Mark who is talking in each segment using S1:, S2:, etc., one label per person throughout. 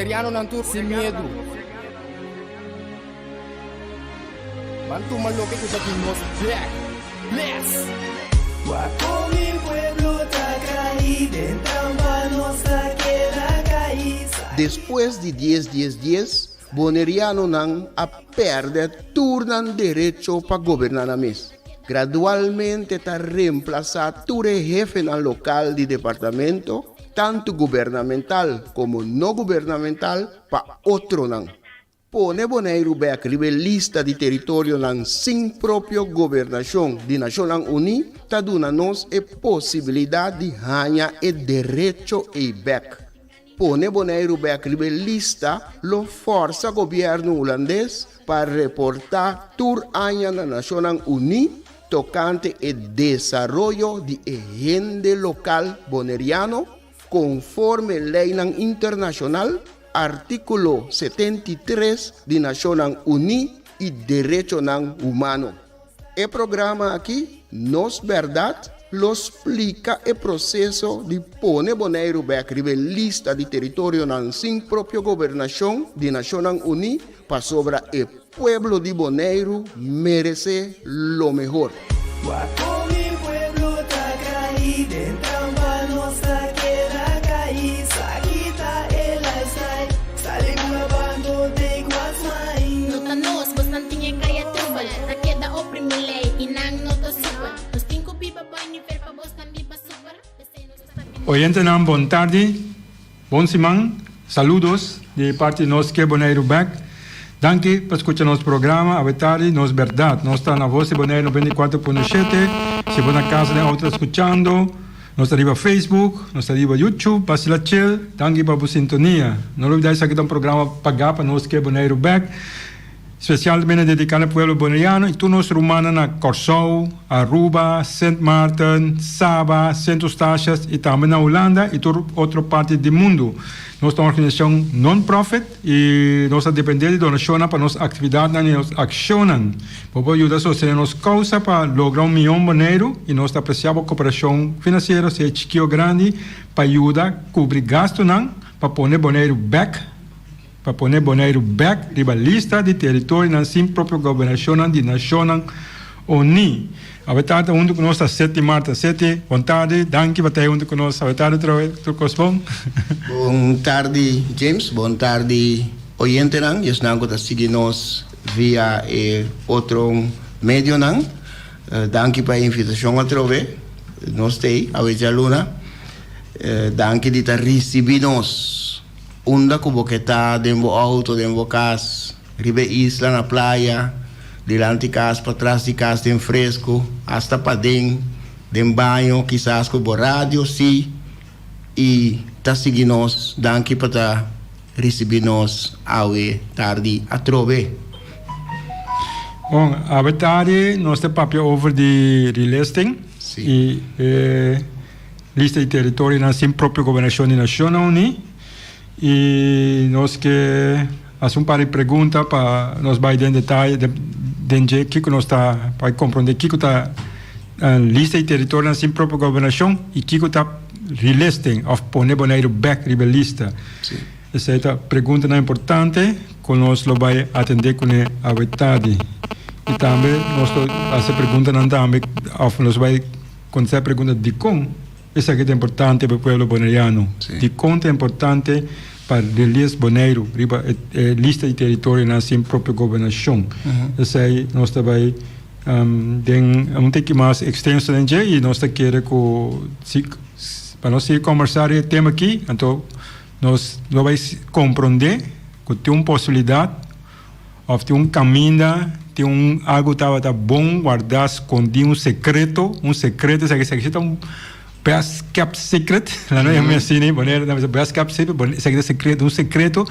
S1: Bonerianonan tur sin miedu. Ban tuma loke ku ta di nos bek. Bless!
S2: Wak kon mi pueblo ta kai den trampa nos ta keda kai.
S3: Despues di dies dies dies, Bonerianonan a pèrdè tur nan derecho pa goberná nan mes. Gradualmente ta remplasá tur e hefenan lokal di departamento, tantu gubernamental komo no gubernamental, pa otronan. Pone Boneiru bèk riba e lista di teritorionan sin propio gobernashon di Nashonnan Uní ta duna nos e posibilidat di haña e derecho ei bèk. Pone Boneiru bèk riba e lista lo fòrsa gobièrnu hulandes pa reportá tur aña na Nashonnan Uní tokante e desaroyo di e hende lokal boneriano konforme leinan internashonal, artíkulo 73 di Nashonnan Uní i derechonan humano. E programa aki, Nos Bèrdat, lo splika e proseso di pone Boneiru bèk riba e lista di teritorionan sin propio gobernashon di Nashonnan Uní pasobra e pueblo di Boneiru meresé lo mehor.
S2: Wak kon mi pueblo ta kai den trampa nos ta keda kai sa kita e lifestyle sali ku na banko take what's mine.
S4: No ta nos, bosnan tin e kaya trubel Ta keda oprimi lei i nan no ta super Nos tin ku biba bai nivel pa bosnan biba super P'esei nos ta bini.
S5: Oyentenan bon tardi, bon siman, saludos di parti nos ke Boneiru bek. Danki pa skucha nos programa awe tardi Nos Berdad. Nos ta na Voz di Boneiru 94.7. Si bo na casa den auto ta skuchando, nos ta riba Facebook, nos ta riba YouTube, basila chill. Danki pa bo sintonia. No lubida esaki ta un programa paga pa nos ke Boneiru bek. Spesialmente dediká na pueblo boneriano i tur nos rumannan na Kòrsou, Aruba, Sint Maarten, Saba, Sint Eustatius i tambe na Hulanda i tur otro parti di mundu. Nos ta un organisashon non-profit i nos ta dependé di donashonnan pa nos aktividatnan i nos akshonnan. Bo por yuda sostené nos kousa pa logra un mion Boneiru i nos ta apresiá bo koperashon finansiero, sea chikí o grandi, pa yuda kubri gastunan pa pone Boneiru bèk. Pa pone Boneiru bèk riba lista di teritorionan sin propio gobernashonnan di Nashonnan Uní. Awe tardi huntu ku nos ta Seti Marta. Seti, bon tardi, danki pa ta ei huntu ku nos awe tardi trobe. Tur kos bon?
S3: Bon tardi James, bon tardi oyentenan i esnan ku ta sigui nos via e otro medionan. Danki pa e invitashon atrobe. Nos ta ei awe djaluna. Danki di ta risibí nos. Unda ku bo ke ta, den bo outo, den bo kas, riba e isla, na playa, dilanti kas, patras di kas, den fresku, asta paden, den baño, kisas ku bo radio, sí, i ta sigui nos. Danki pa ta risibí nos awe tardi atrobe.
S5: Bon, awe tardi nos ta papia over di relisting i e. Lista di teritorionan sin propio gobernashon di Nashonnan Uní i nos ke hasi un par di pregunta pa nos bai den detaye den dje kiko nos ta pa komprondé kiko ta lista di teritorionan sin propio gobernashon i kiko ta relisting òf pone Boneiru bèk riba e lista. Esei ta preguntanan importante ku nos lo bai atendé kuné awe tardi. I tambe nos lo hasi preguntanan tambe òf nos bai. Contesta e pregunta dikon esaki ta importante pa e pueblo boneriano? Dikon ta importante pa release Boneiru riba e lista di teritorionan sin propio gobernashon? Esei nos ta bai den un tiki mas extenso den dje i nos ta kere ku si pa nos sigui kombersá riba e tema aki anto nos lo bai komprondé ku tin un posibilidat. Of tin un caminda, tin un algo tabata bon guarda scondi, un secreto, un secreto, esaki esaki ta un best kept secret, la no yama asina, Bonaire ta bisa best kept secret, esaki ta secreto, un secreto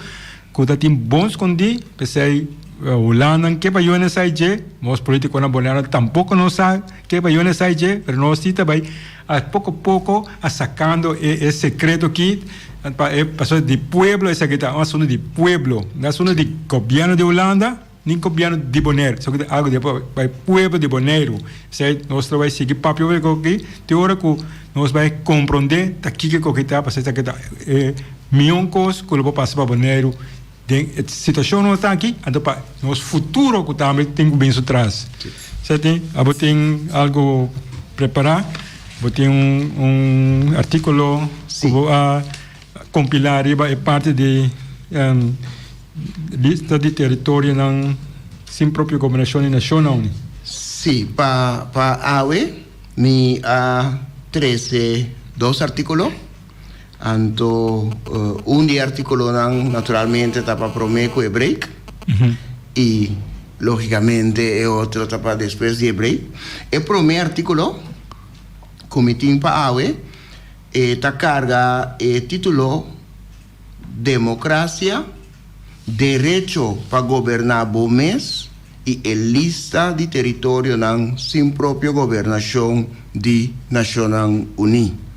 S5: cu ta tin bon scondi, p'esey Hulanda ke pa yona esai dje, nos politiconan Bonaire tampoco no sa ke pa yona esai dje, pero nos si ta bay a poco poco a sacando e e secreto aki. Pa e pasobra di pueblo esaki ta un asuntu di pueblo, no asuntu di gobièrnu di Hulanda ni gobièrnu di Boneiru. Esaki ta algu di pa e pueblo di Boneiru. Esei nos lo bai sigui papia over e kos aki te ora ku nos bai komprondé ta kiko e kos aki ta, pasobra esaki ta e. Mion kos ku lo por pasa pa Boneiru den e situashon nos ta aki, anto pa nos futuro ku tambe tin ku bin su tras. Seti, abo tin algu prepará? Bo tin un un artíkulo ku bo a kompilá riba e parti di lista di teritorionan sin propio gobernashon di nashonnan?
S3: Sí, pa pa awe mi a trese dos artíkulo. Anto un di e articulonan naturalmente ta pa prome cu e break y logicamente e otro ta pa despues di e break. E prome articulo cu mi tin pa awe e ta carga e titulo Democracia, Derecho pa goberna bo mes y e lista di territorionan sin propio gobernacion di Nacionnan Uni.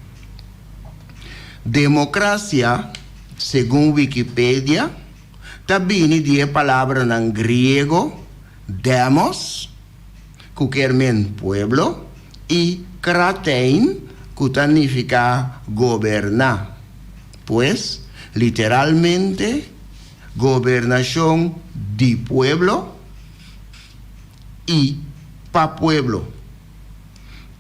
S3: Demokrasia, segun Wikipedia, ta bini di e palabranan griego demos, ku kier men pueblo, i kratein, ku ta nifiká goberná. Pues, literalmente, gobernashon di pueblo i pa pueblo.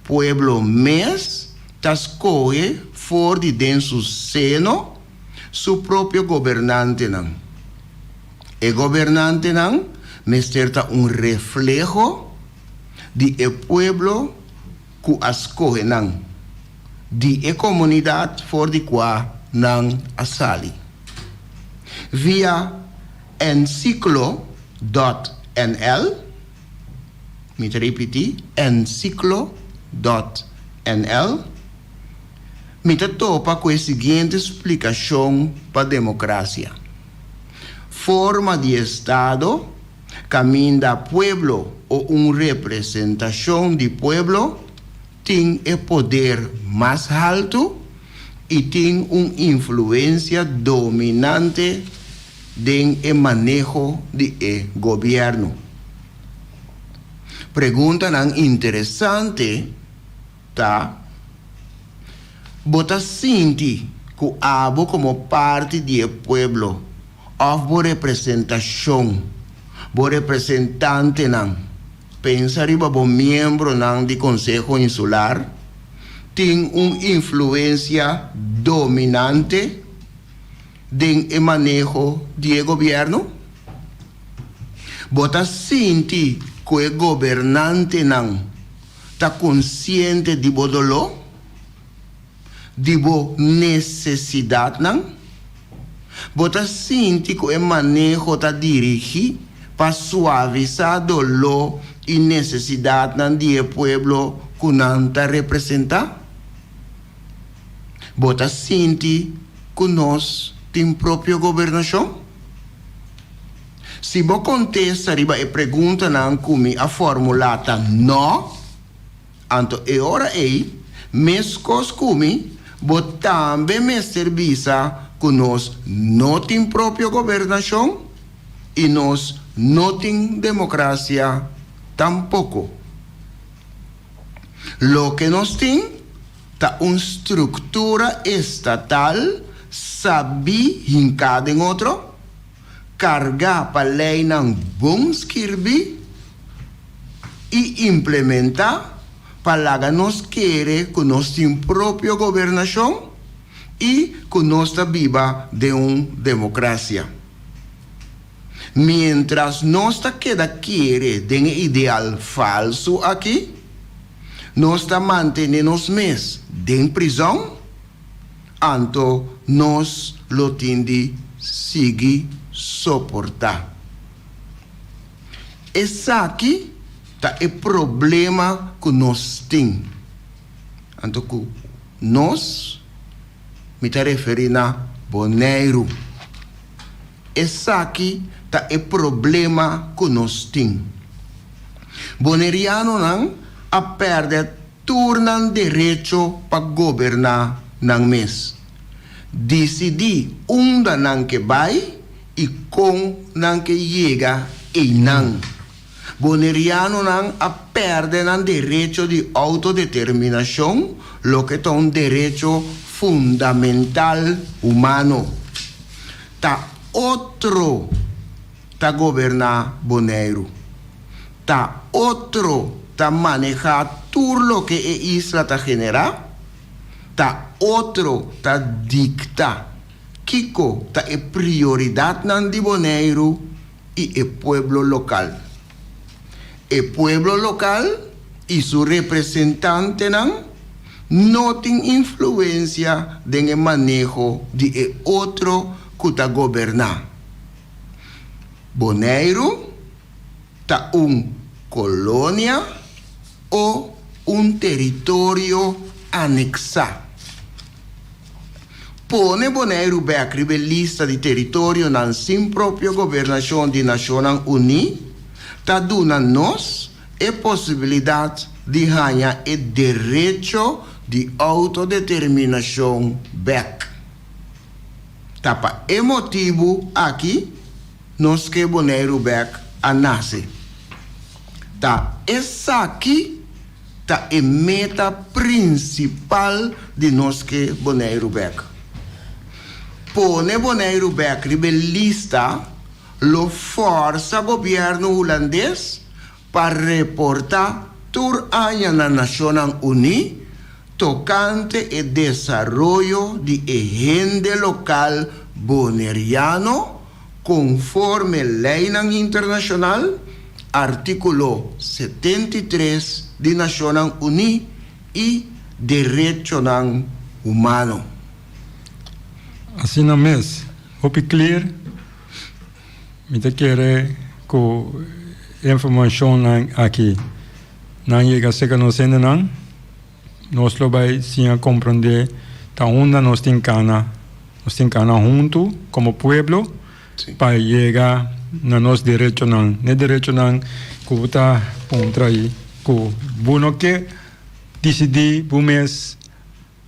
S3: Pueblo mes ta skohe for di den su seno su propio gobernantenan. E gobernantenan mester ta un refleho di e pueblo ku a skohe nan, di e komunidat for di kua nan a sali. Via encyclo dot nl. Mi ta ripití, encyclo dot nl, Mi ta topa ku e siguiente splikashon pa demokrasia, Forma di estado kaminda pueblo o un representashon di pueblo tin e poder mas haltu i tin un influensia dominante den e maneho di e gobièrnu. Preguntanan interesante ta, Bo ta sinti ku abo komo parti di e pueblo òf bo representashon, bo representantenan, pensa riba bo miembronan di Konseho Insular, tin un influensia dominante den e maneho di e gobièrnu? Bo ta sinti ku e gobernantenan ta konsiente di bo doló, di bo nesesidatnan? Bo ta sinti ku e maneho ta dirigí pa suavisá doló i nesesidatnan di e pueblo ku nan ta representá? Bo ta sinti ku nos tin propio gobernashon? Si bo kontesta riba e preguntanan ku mi a formulá ta nò, anto e ora ei, meskos ku mi, bo tambe mester bisa ku nos no tin propio gobernashon i nos no tin demokrasia tampoko. Loke nos tin ta un struktura estatal sabí hinká den otro, kargá pa leinan bon skirbí i implementá pa laga nos kere ku nos tin propio gobernashon i ku nos ta biba den un demokrasia. Miéntras nos ta keda kere den e ideal falsu aki, nos ta mantené nos mes den prizòn, anto nos lo tin di sigui soportá. Esaki ta e problema ku nos tin. Anto ku nos, mi ta referí na Boneiru. Esaki ta e problema ku nos tin. Bonerianonan a pèrdè tur nan derecho pa goberná nan mes, disidí unda nan ke bai i kon nan ke yega einan. Bonerianonan a pèrdè nan derecho di outodeterminashon, loke ta un derecho fundamental humano. Ta otro ta goberná Boneiru. Ta otro ta manehá tur loke e isla ta generá. Ta otro ta dikta kiko ta e prioridatnan di Boneiru i e pueblo lokal. E pueblo lokal i su representantenan no tin influensia den e maneho di e otro ku ta goberná. Boneiru ta un kolonia o un teritorio aneksá. Pone Boneiru bèk riba e lista di teritorionan sin propio gobernashon di Nashonnan Uní ta duna nos e posibilidat di haña e derecho di outodeterminashon bèk. Ta pa e motibu aki nos ke Boneiru bèk a nase. Ta esaki ta e meta prinsipal di nos ke Boneiru bèk. Pone Boneiru bèk riba e lista lo fòrsa gobièrnu hulandes pa reportá tur aña na Nashonnan Uní tokante e desaroyo di e hende lokal boneriano konforme leinan internashonal, artíkulo 73 di Nashonnan Uní, i derechonan humano.
S5: Asina mes, hopi clear. Mi ta kere ku e informashonnan aki nan yega serka nos hendenan, nos lo bai siña komprondé ta unda nos tin kana. Nos tin kana huntu komo pueblo pa yega na nos derechonan. E derechonan ku bo ta puntra ei ku bo no ke disidí bo mes.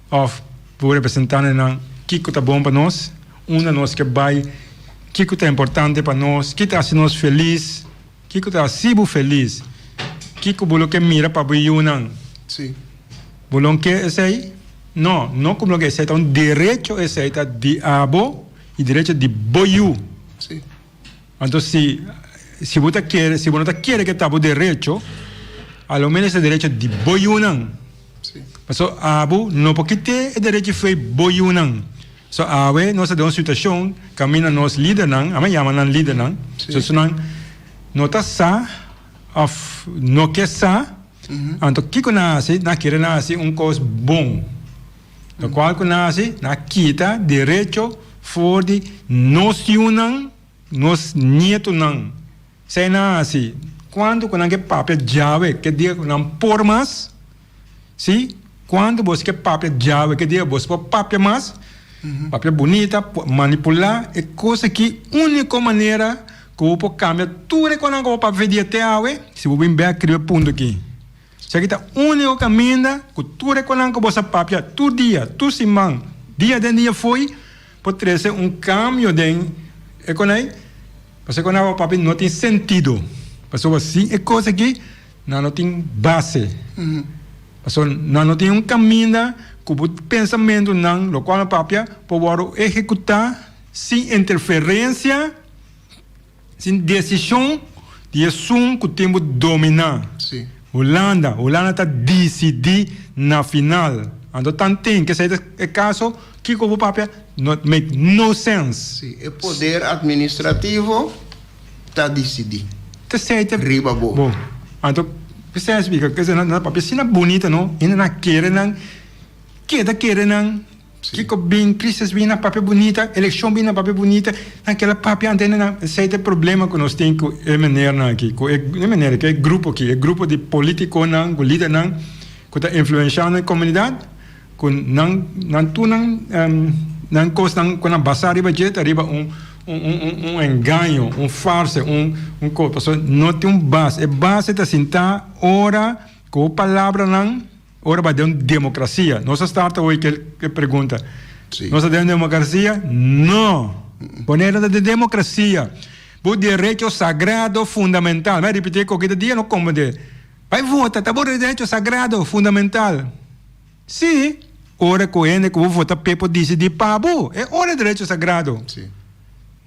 S5: Of bo representantenan kiko ta bon pa nos, unda nos ke bai, kiko ta importante pa nos, ki ta hasi nos felis, kiko ta hasi bo felis, kiko bo lo ke mira pa bo yunan.
S3: Sí.
S5: Bo lo ke esei? No, no ku bo lo ke esei, ta un derecho esei ta di abo i derecho di bo yu.
S3: Sí.
S5: Anto si si bo ta kere, si bo no ta kere ke ta bo derecho, a lo menos e derecho di bo yunan. Paso abo no por kite e derecho fo'i bo yunan. So awe nos ta den un situacion caminda nos lidernan, amo yama nan lidernan, so esunnan no ta sa of no ke sa, anto kiko nan a haci? Nan a kere nan haci un cos bon. Locual cu nan a haci? Nan a kita derecho for di nos yunan, nos nietonan. Esei nan a hasi. Cuanto cu nan ke papia djawe ke dia cu nan por mas? Si, cuanto boso ke papia djawe ke dia boso por papia mas? Papia bunita, manipula e cos aki unico manera cu bo por cambia tur e conan cu bo papia dia te awe, si bo bin bek riba e punto aki. Esaki ta úniko kaminda ku tur e konan ku boso a papia tur dia, tur siman, dia den dia fo'i, por trese un kambio den e konai, pasobra e konan ku bo papia no tin sentido. Pasobra sin e kos aki nan no tin base. Pasobra nan no tin un kaminda ku bo pensamentunan, lokual nan papia, por wòrdu ehekutá sin interferensia. Sin desishon di esun ku tin bo dominá.
S3: Sí.
S5: Hulanda, Hulanda ta disidí na final. Anto tanten ke esei ta e kaso, kiko bo papia no make no sense.
S3: Sí, e poder administrativo ta disidí.
S5: Ta esei ta.
S3: Riba bo.
S5: Bo. Anto, p'esei a splika, kese nan ta papia asina bunita no, hende nan kere nan, keda kere nan. Kiko bin, crisis bin na papia bunita, eleccion bin na papia bunita, nan keda papia ante nan, esey ta e problema cu nos tin cu e meneernan aki, cu e no meneer, cu e grupo aki, e grupo di politiconan, cu lidernan cu ta influenciando e comunidad, cu nan, nan tur nan, nan cosnan cu nan basa riba dje ta riba un, un, un, un engaño, un farsa, un, un cos, pasobra no tin un base, e base ta sinta ora cu palabranan. Ora bai den un democracia, nos a start awor kel e pregunta.
S3: Sí.
S5: Nos ta den un democracia? No! Bonaire no ta den democracia. Bo derecho sagrado fundamental. Mi a ripiti e koki ta dia no comprende. Bai vota, ta bo derecho sagrado fundamental. Sí, ora ku hende ku bo vota p'e por dicidi pa bo. E ora e derecho sagrado.
S3: Sí.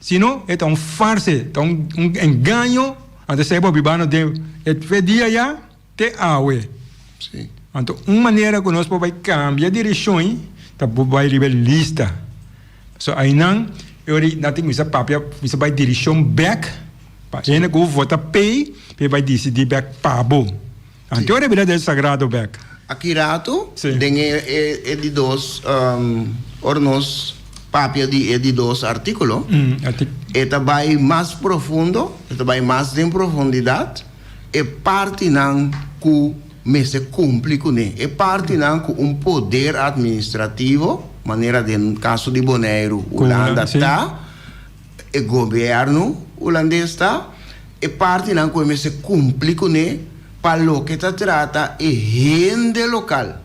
S5: Si no, e ta un farse, ta un engaño, anto esei bo bibando den e fe dia ya te awe. Anto un manera ku nos por bai kambia direkshon ta bo bai riba e lista. So ainan e ora nan tin kuminsá papia, kuminsá bai direkshon bèk pa hende ku vota p'ei, p'e bai disidí bèk pa bo. Anto ora e bira desagrado bèk.
S3: Aki rato,
S5: Sí.
S3: den e e e di dos ora nos papia di e di dos artíkulo,
S5: Artik.
S3: e ta bai mas profundo, e ta bai mas den profundidat e partinan ku mester kumpli kuné, e partinan ku un poder administrativo, manera den kaso di Boneiru,
S5: Ku
S3: Hulanda
S5: sí.
S3: ta, E gobièrnu hulandes ta e partinan ku e mester kumpli kuné pa loke ta trata e hende lokal.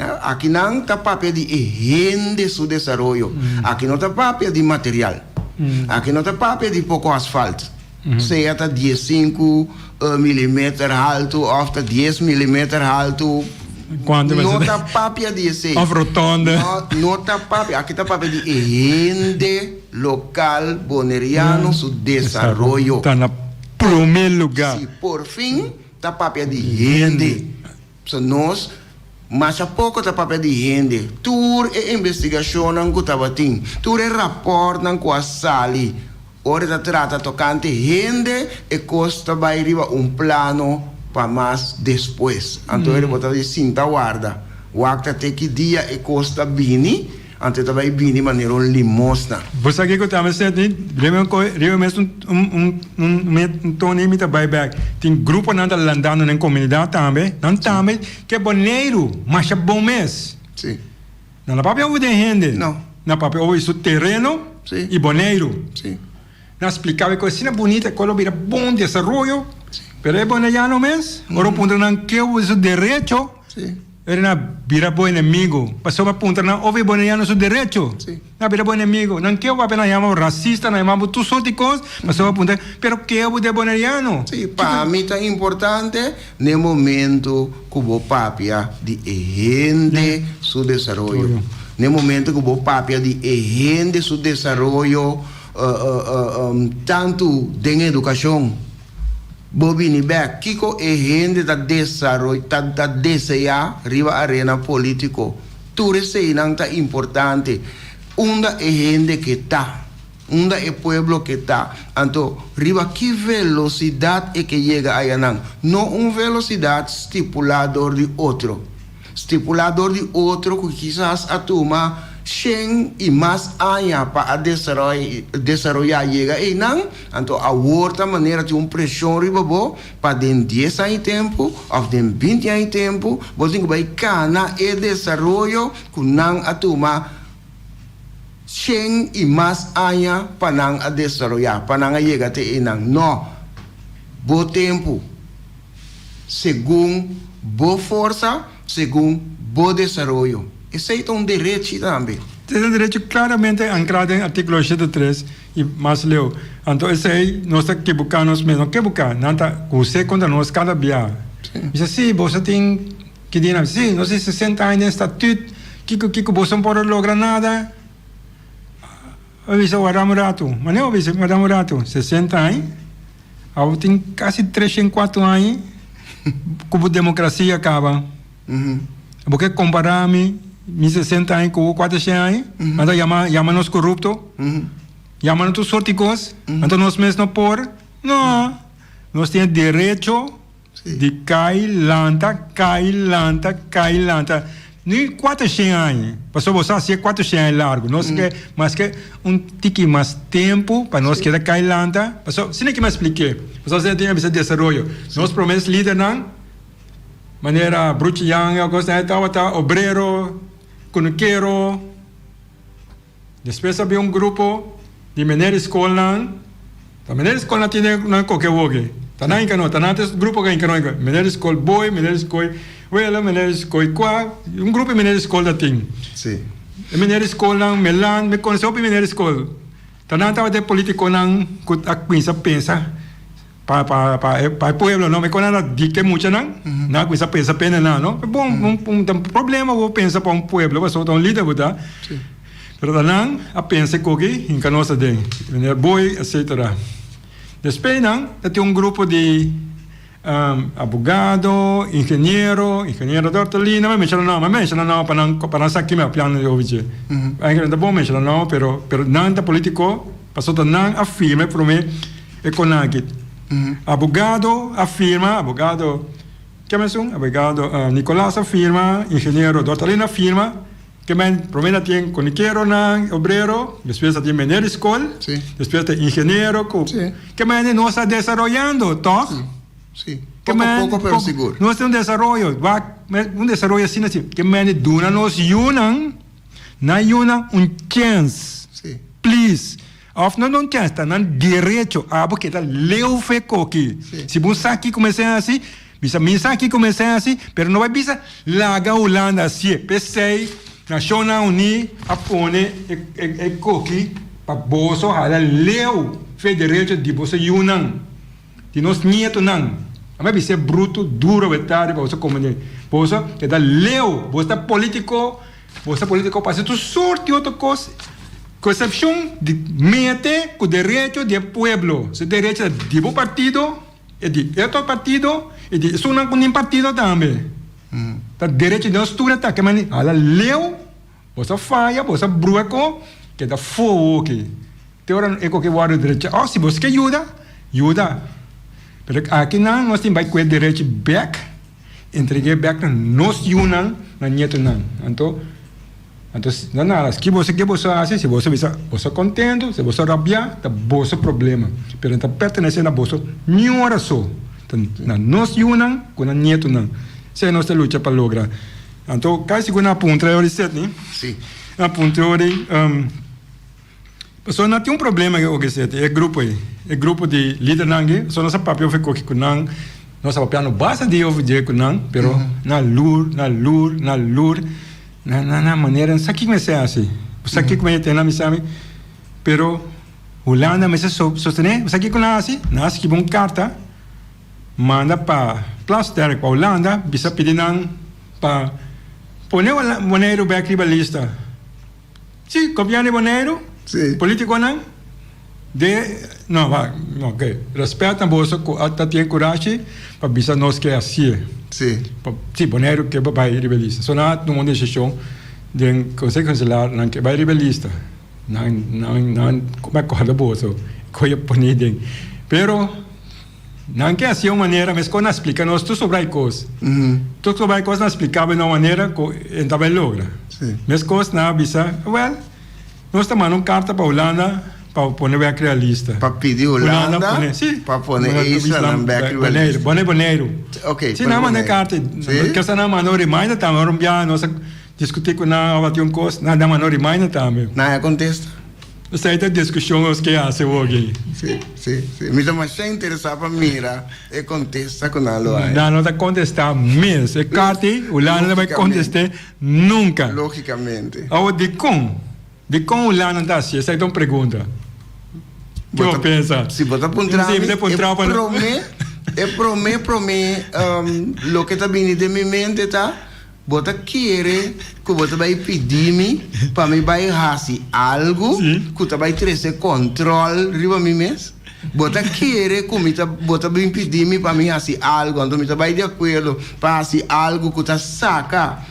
S3: Aki nan ta papia di e hende su desaroyo. Aki no ta papia di material. Aki no ta papia di poko asfalt, sea ta diesinku milimeter haltu òf ta dies milimeter haltu. No ta papia di esei.
S5: Òf rotonde.
S3: No, no ta papia. Aki ta papia di e hende lokal boneriano su desaroyo.
S5: Ta na promé lugá.
S3: Si por fin ta papia di hende. So nos masha poko ta papia di hende. Tur e investigashonnan ku tabatin, tur e rapòrtnan ku a sali ora ta trata tokante hende, e kos ta bai riba un plano pa mas despues. Anto bo ta di sinta warda, wak ta te ki dia e kos ta bini. Anto e ta bai bini manera un limosna.
S5: Bo sa kiko ta mi senti? Riba riba mes un un un toni mi ta bai bek. Tin gruponan ta landando den komunidat tambe. Nan tambe ke Boneiru masha bon mes.
S3: Si.
S5: Nan no papia over den hende.
S3: No.
S5: Nan papia over su tereno
S3: Si.
S5: i Boneiru.
S3: Si.
S5: Nan splikaba e kos asina bunita, e kos lo bira bon desaroyo. Pero e boneiano mes, ora bo puntra nan ke su derecho.
S3: Si.
S5: Ora nan a bira bo enemigo, pasobra puntra nan of e boneriano su derecho.
S3: Si.
S5: Nan a bira bo enemigo. Nan ke papia nan yama bo racista, nan yama bo tur sorti cos, pasobra puntra, pero ke bo ta e boneriano?
S3: Si, pa mi ta importante n'e momento ku bo papia di e hende su desaroyo. N'e momento ku bo papia di e hende su desaroyo tantu den edukashon, Bo bini bek, kiko e hende ta desaroy ta ta deseá riba arena polítiko? Tur eseinan ta importante. Unda e hende ke ta? Unda e pueblo ke ta? Anto, riba ki velosidat e ke yega ayanan? No un velosidat stipulá dor di otro. Stipulá dor di otro ku kisas a tuma shen i mas aña pa a desaroyá yega einan, anto awor ta manera tin un preshon riba bo pa den dies aña i tempu òf den binti aña i tempu bo tin ku bai kana e desaroyo ku nan a tuma shen i mas aña pa nan a desaroyá, pa nan a yega te einan. Nò, bo tempu. Segun bo forsa, segun bo desaroyo. Esei ta un derechi tambe.
S5: Esei ta un derechi claramente ancra den articulo 83 y mas leu. Anto esei nos ta kibuca nos mes. No kibuca, nan ta cuse contra nos cada bia. Bisa, si, boso tin ki di nan? Si, nos tin 60 aña den statuut, kico kico boso no por a logra nada? A bisa, warda un rato. Manera bo bisa, warda un rato, 60 aña? Abo tin kasi treshen kuatu aña ku bo demokrasia kaba. Bo ke kompará mi mi sesenta aña ku bo kuatershen aña? Nan ta yama yama nos korupto, yama nos tur sorti kos, anto nos mes no por? No, nos tin e derecho Di kai lanta, kai lanta, kai lanta. Ni kuatershen aña, pasobra bo sa si e kuatershen aña largu. Nos ke maske un tiki mas tempu pa nos keda kai lanta. Pasobra, asina ke mi a splik'é. Pasobra asina tin a bisa desaroyo. Nos promes lidernan, manera Bruchi Jan i kos nan, e tabata obrero, kunukero. Despues a bin un grupo di meneer di skolnan, ta meneer di skolnan tin nan koke woke, ta nan inka no, ta nan ta grupo ka inka no inka, meneer di skol boy, meneer di skol wela, meneer di skol kua, un grupo di meneer di skol ta tin.
S3: Si.
S5: E meneer di skolnan, Melan, mi konosé hopi meneer di skol, ta nan tabata e politikonan ku a kuminsa pensa pa pa pa e pa e pueblo no, mi kono a dikta e muchanan, nan a kuminsa pensa pena nan no, bon un un problema bo pensa pa un pueblo pasobra ta un lider bo ta. Pero ta nan a pensa e koki hinka nos aden, meneer Boy etcetera. Despues nan ta tin un grupo di abogado, ingeniero, ingeniero Dortolina, mi a menshona nan, mi a menshona nan pa nan pa nan sa ki mi a piano di over dje. Eigenlijk no ta bon menshona nan pero pero nan ta politico pasobra ta nan a firma e prome e konaki. Abogado a firma, abogado ke esun? Abogado Nicolas a firma, ingeniero Dortolina a firma. Ke men prome na tin konikeronan, obrero, despues ta tin meneer di skol, despues ta ingeniero ku ke men nos ta desaroyando, tòg?
S3: Sí, poko poko pero sigur.
S5: Nos tin un desaroyo, wak un desaroyo asina si ke men duna nos yunan, nan yunan un chèns, please. Òf no un chèns, ta nan derecho, abo keda leu fe koki. Si bo sa kiko mester hasi, Bisa mi sa kiko mester hasi, pero no bai bisa laga Hulanda hasié. P'esei Nashonnan Uní a pone e koki pa boso hala leu fe derecho di boso yunan, di nos nietonan. A bai bis'é brutu, duru awetá riba boso komprendé. Boso keda leu, boso ta polítiko, boso ta polítiko pa hasi tur sort di otro kos, ku eksepshon di mete ku derecho di e pueblo. Si derecho ta di bo partido. E di e otro partido e di esunnan ku nin partido tambe. Ta derecho di nos tur e ta ke mani hala leu boso a faya boso a brua ko keda fowo oki te ora e koki wòrdu drecha òf si boso ke yuda yuda pero aki nan nos tin bai kue derechi bèk Entreg'é bèk na nos yunan, na ñetunan. Anto, anto na nada, ki boso ke boso hasi, si boso bisa boso kontentu, si boso rabiá, ta boso problema. Pero no ta pertenesé na boso niun ora so. Ta na nos yunan ku na ñetunan. Esei nos ta lucha pa logra. Anto, kasi ku nan a puntra e ora di Sidney, nan a puntra e ora di. Pasobra nan tin un problema ku OGZ, e grupo ei, e grupo di lidernan aki, pasobra nos a papia over koki ku nan, nos a papia no basta di over dje ku nan, pero nan lur, nan lur, nan lur, nan nan nan manera, sa kiko mester hasi, sa kiko mester tene nan bisa mi, pero Hulanda mester sostené, sa kiko nan hasi? Nan a skibi un karta manda pa Plasterk, pa Hulanda, bisa pidi nan pa pone Boneiru bèk riba lista. Sí, gobierno di Boneiru,
S3: Sí.
S5: politiconan de no va, no ok, respet na boso cu a ta tin curashi pa bisa nos ke hacié.
S3: Sí.
S5: Pa, sí, Boneiru ke pa bay riba e lista. So nan a tuma un decision den Consejo Insular, nan ke bay riba e lista. Nan, nan, nan, mi acorda boso, cu a pone den. Pero. Nan ke hasié un manera meskos nan splika nos tur sobra e kos. Tur sobra e kos nan splika bo na un manera ku e ta bai logra. Meskos nan a bisa, wèl, nos ta manda un karta pa Hulanda pa pone bèk riba lista.
S3: Pa pidi Hulanda pa pone e islanan bèk riba lista.
S5: Pone Boneiru. Si, nan a manda e karta. Kesa nan a manda un reminder tambe ora un biaha nos a diskutí ku nan abati un kos, nan a manda un reminder tambe.
S3: Nan a kontesta?
S5: Esei ta diskushon nos ke hasi awoki.
S3: Sí, sí, sí. Mi ta masha interesá pa mira e kontesta ku nan lo haña.
S5: Nan no ta kontestá mes. E karta ei, Hulanda no ta bai kontest'é nunka.
S3: Lógikamente.
S5: Awor, dikon? Dikon Hulanda ta hasi? Esei ta un pregunta. Ke bo pensa?
S3: Si bo ta puntra mi, e promé, e promé, promé loke ta bini den mi mente ta. Bo ta kere ku bo ta bai pidi mi pa mi bai hasi algu ku ta bai trese kòntròl riba mi mes? Bo ta kere ku mi ta bo ta bin pidi mi pa mi hasi algu, anto mi ta bai di akuerdo pa hasi algu ku ta saka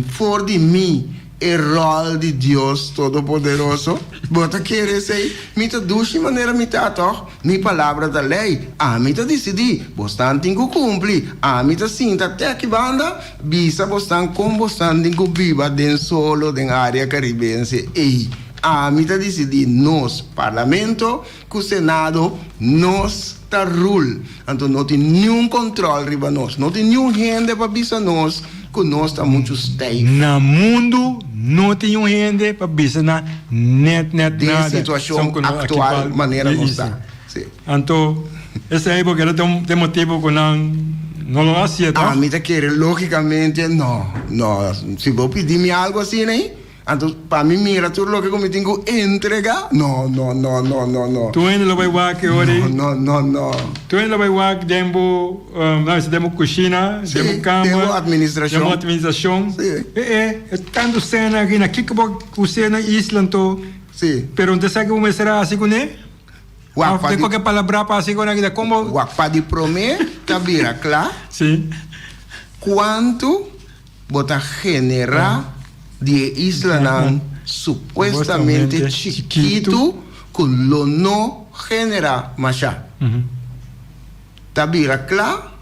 S3: for di mi e ròl di Dios Todopoderoso? Bo ta kere esei? Mi ta dushi manera mi ta, tòg? Mi palabra ta lei, ami ta disidí, bosnan tin ku kumpli, ami ta sinta te aki banda, bisa bosnan kon bosnan tin ku biba den solo den área karibense ei. Ami ta disidí, nos, Parlamento ku Senado, nos ta rul. Anto no tin niun kòntròl riba nos, no tin niun hende pa bisa nos ku nos ta muchu stijf.
S5: Na mundu no tin niun hende pa bisa nan nèt nèt
S3: Den
S5: nada.
S3: situashon aktual manera nos ta. Si.
S5: Anto esei bo kere ta un e motibu ku nan no lo hasié, tòg?
S3: Ami ta kere lógikamente no, no. Si bo pidi mi algu asina ei. Anto pa mi mira tur loke ku mi tin ku entrega, no, no, no, no, no, no.
S5: Tur hende lo bai wak e ora ei.
S3: No, no, no, no.
S5: Tur hende lo bai wak den bo, nan bisa den bo kushina, den bo kamer.
S3: Den bo administrashon.
S5: Den bo administrashon.
S3: Si.
S5: E e, e tantu sena aki, na kiko bo us'é na isla anto?
S3: Si.
S5: Pero no ta sa ke bo mester a hasi kuné?
S3: Wak
S5: Of
S3: pa
S5: den
S3: di.
S5: kualke palabrá pa hasi kuné, kon bo.
S3: Wak pa di promé ta bira kla.
S5: Si.
S3: Kuantu Bo ta generá di e islanan supuestamente chikitu ku lo no generá mashá. Ta bira kla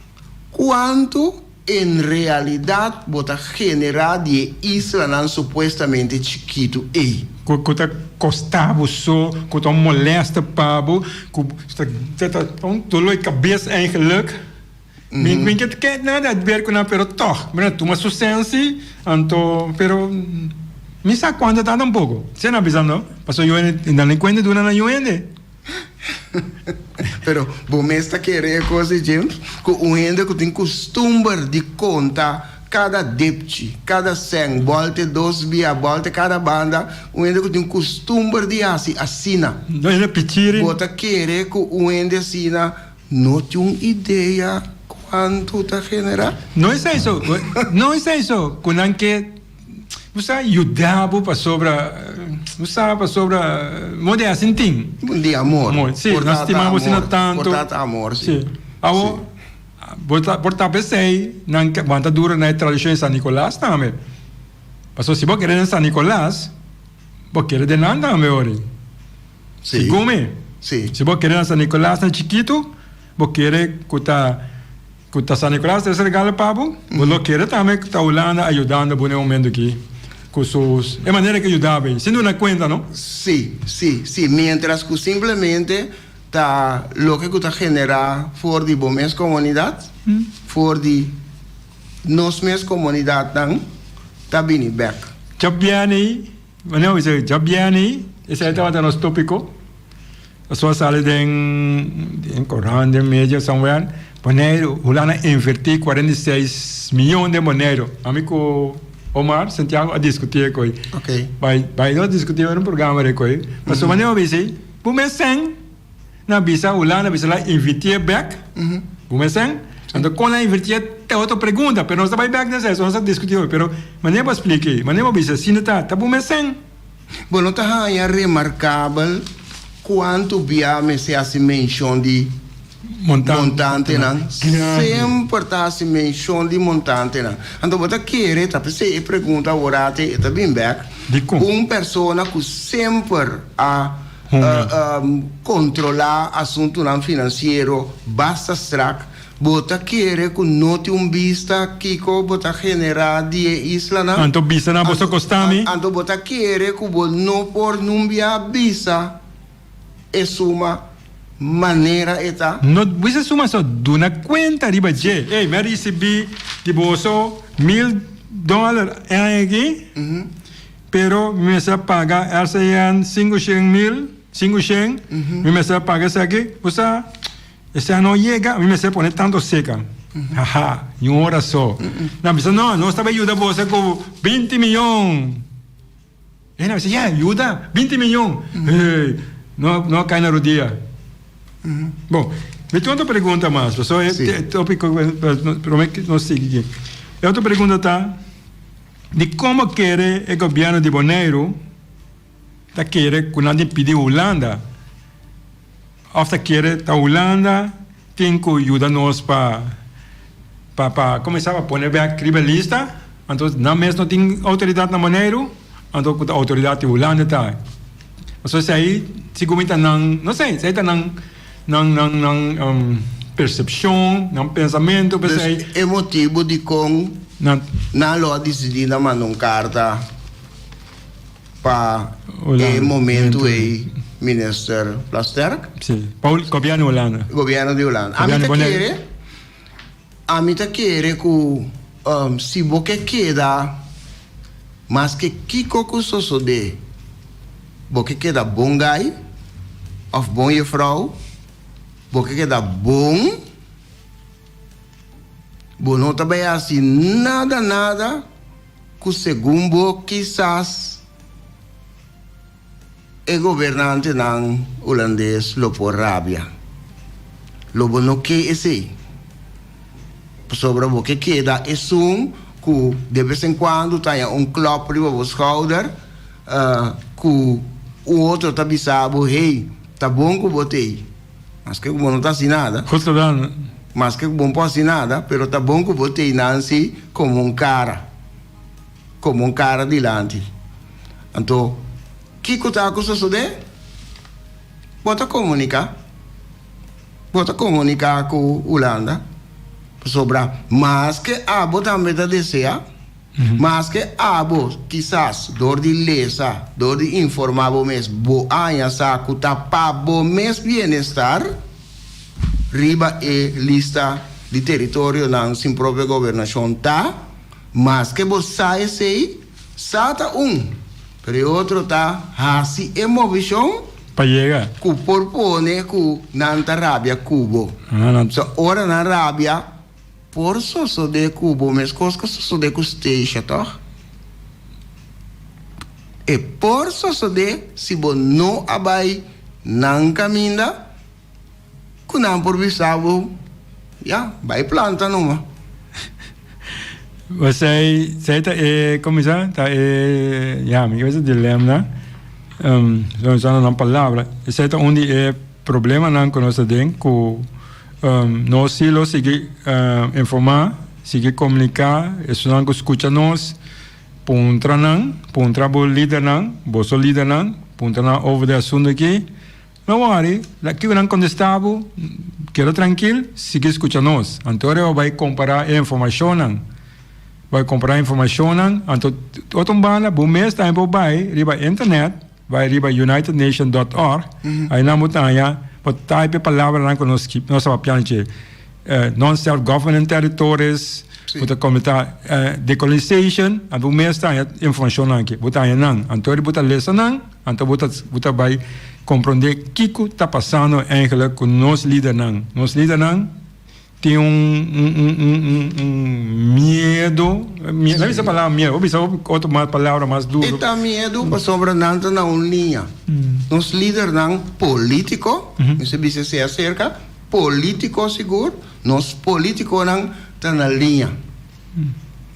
S3: kuantu en realidat bo ta generá di e islanan supuestamente chikitu ei.
S5: Ku ta kosta bo so, ku ta un molèster pa bo, ku ta un dolor di kabes eigenlijk. Mi mi ke ke nada di ber ku nan pero tòg mi na tuma su sensi anto pero mi sa kuantu ta tampoko si nan bisa no pasobra yu hende nan e kuenta duna na yu hende.
S3: Pero bo mes ta kere e kos di James ku un hende ku tin kustumber di konta kada depchi kada sèn bòlte dos bia bòlte kada banda un hende ku tin kustumber di hasi asina
S5: No hende pichiri.
S3: Bo ta kere ku un hende asina No tin un idea cuanto ta genera?
S5: No esei so, no esei so, cu nan ke, bo sa, yuda bo pasobra, bo sa, pasobra, modo di haci tin.
S3: Di amor.
S5: Amor, si,
S3: Por
S5: nos
S3: ta
S5: stima bo asina
S3: amor,
S5: tanto.
S3: Por ta amor, si.
S5: Si. Awo, bo ta, por ta p'esei nan ke wanta duro na e tradicion di San Nicolas tambe. Pasobra si bo kere den San Nicolas, bo kere den nan tambe ori.
S3: Sí.
S5: Segun mi,
S3: Sí.
S5: si bo kere na San Nicolas na chikitu, bo kere ku ta ku ta San Nicolas trese regalo pa bo, bo lo kere tambe ku ta Hulanda a yudando bo na e momento aki ku su e manera ke yuda bo ei, sin duna kuenta no.
S3: Sí, sí, sí, mientras ku simplemente ta loke ku ta generá for di bo mes komunidat, for di nos mes komunidatnan ta bini bèk.
S5: Djabièrnè Wanneer we zeggen djabièrnè, esei tabata nos tópiko. Pasobra a sali den den korant, den media somewhere, Boneiru, Hulanda a invertí 46 mion den Boneiru. Ami ku Omar Santiago a diskutí e koi.
S3: Ok.
S5: Bai bai nos diskutí den un programa de koi. Pasobra wanneer we bisa, bo mes sèn na bisa Hulanda bisa la invertié bèk, bo mes sèn. Anto kon la invertié ta otro pregunta, pero nos ta bai bèk den esei, nos ta diskutí hopi. Pero manera bo a splika ei, manera bo bisa asina ta, ta bo mes sèn.
S3: Bo no ta haña remarkabel kuantu bia mester hasi menshon di montantenan? Semper ta hasi menshon di montantenan. Anto bo ta kere, ta p'esei e pregunta awor e ta bin bèk, un persona ku semper a Kontrolá asuntunan finansiero basta strak. Bo ta kere ku no tin un bista kiko bo ta generá di e islanan?
S5: Anto bisa nan boso kosta mi.
S3: Anto bo ta kere ku bo no por numbia bisa e suma manera e ta?
S5: No bisa e suma so, duna kuenta riba dje. Ey, mi a risibí di boso mil dòler aña aki. Pero mi mester a paga RCN 500 mil, 500, mi mester a paga esaki, bo sa, esei no yega, mi mester pone tanto seka. Haha, ni un ora so. Nan bisa, no, nos ta bai yuda boso ku 20 miyon. E nan bisa, yeah, yuda, 20 miyon. Hey, no, no a kai na rodia. Bon, mi tin otro pregunta mas, pasobra e topiko, prome ku nos sigui aki. E otro pregunta ta. Di komo kere e gobièrnu di Boneiru ta kere ku nan tin pidi Hulanda òf ta kere ta Hulanda tin ku yuda nos pa pa pa kuminsá pa pone bèk riba e lista anto nan mes no tin outoridat na Boneiru anto ku ta outoridat di Hulanda ta pasobra esei sigur ta nan no sé esei ta nan nan nan nan persepshon nan pensamentu
S3: Dus e motibu dikon
S5: Nan.
S3: Nan lo a disidí na manda un karta pa e momentu ei Minister Plasterk.
S5: Sí, pa gobièrnu Hulanda.
S3: Gobièrnu di Hulanda. Ami ta kere, ami ta kere ku si bo ke keda maske kiko ku sosodé, bo ke keda bon gai òf bon jefrou, bo ke keda bon. Bo no ta bai hasi nada nada ku segun bo kisas. E gobernantenan hulandes lo por rabia. Lo bo no ke esei. Pasobra bo ke keda esun ku de bes en kuando ta haña un klòp riba bo skouder ku un otro ta bisa bo, hey, ta bon ku bo t'ei. Maske ku bo no ta hasi nada.
S5: Goed gedaan.
S3: Maske ku bo no por hasi nada, pero ta bon ku bo t'ei Nancy komo un kara. Komo un kara dilanti. Anto, kiko ta ku sosodé? Bo ta komuniká. Bo ta komuniká ku Hulanda. Pasobra maske abo tambe ta deseá, maske abo kisas dor di lesa, dor di informá bo mes, bo haña sa ku ta pa bo mes bienestar riba e lista di teritorionan sin propio gobernashon ta, Maske bo sa esei, sa ta un, pero e otro ta hasi e movishon
S5: Pa yega.
S3: ku por pone ku nan ta rabia ku bo. So ora nan rabia, por sosodé ku bo meskos ku a sosodé ku Stacia, tòg? E por sosodé si bo no a bai nan kaminda. Ku nan por bisa bo, Ya, bai planta numa.
S5: Esei, esei ta e, komo bisa, ta e, ya, mi ke bisa dilema, um, so usando nan palabra, esei ta un di e problemanan ku nos ta den, ku um, nos si lo sigui uh, informá, sigui komuniká, esunnan ku skucha nos, puntra nan, puntra bo lidernan, boso lidernan, puntra nan over di asuntu aki. No worry, kiko nan kontestá bo, keda trankil, sigui skucha nos. Anto ora bo bai kompará e informashonnan, bai kompará e informashonnan, anto otro un banda bo mes tambe por bai riba internet, bai riba unitednation dot org, ainan bo ta haña, bo type e palabranan ku nos nos a papia dje, non self governing territories, bo ta komentá decolonization, anto bo mes ta haña informashonnan aki, bo ta haña nan, anto ora bo ta lesa nan. Anto bo ta bo ta bai komprondé kiko ta pasando eigenlijk ku nos lidernan. Nos lidernan tin un un un un un un miedo, miedo, no bisa palabra miedo, bo bisa otro mas palabra mas duro.
S3: E ta miedo pasobra nan ta na un liña. Nos lidernan polítiko, mi bisa esei aserka, polítiko sigur, nos polítikonan ta na liña.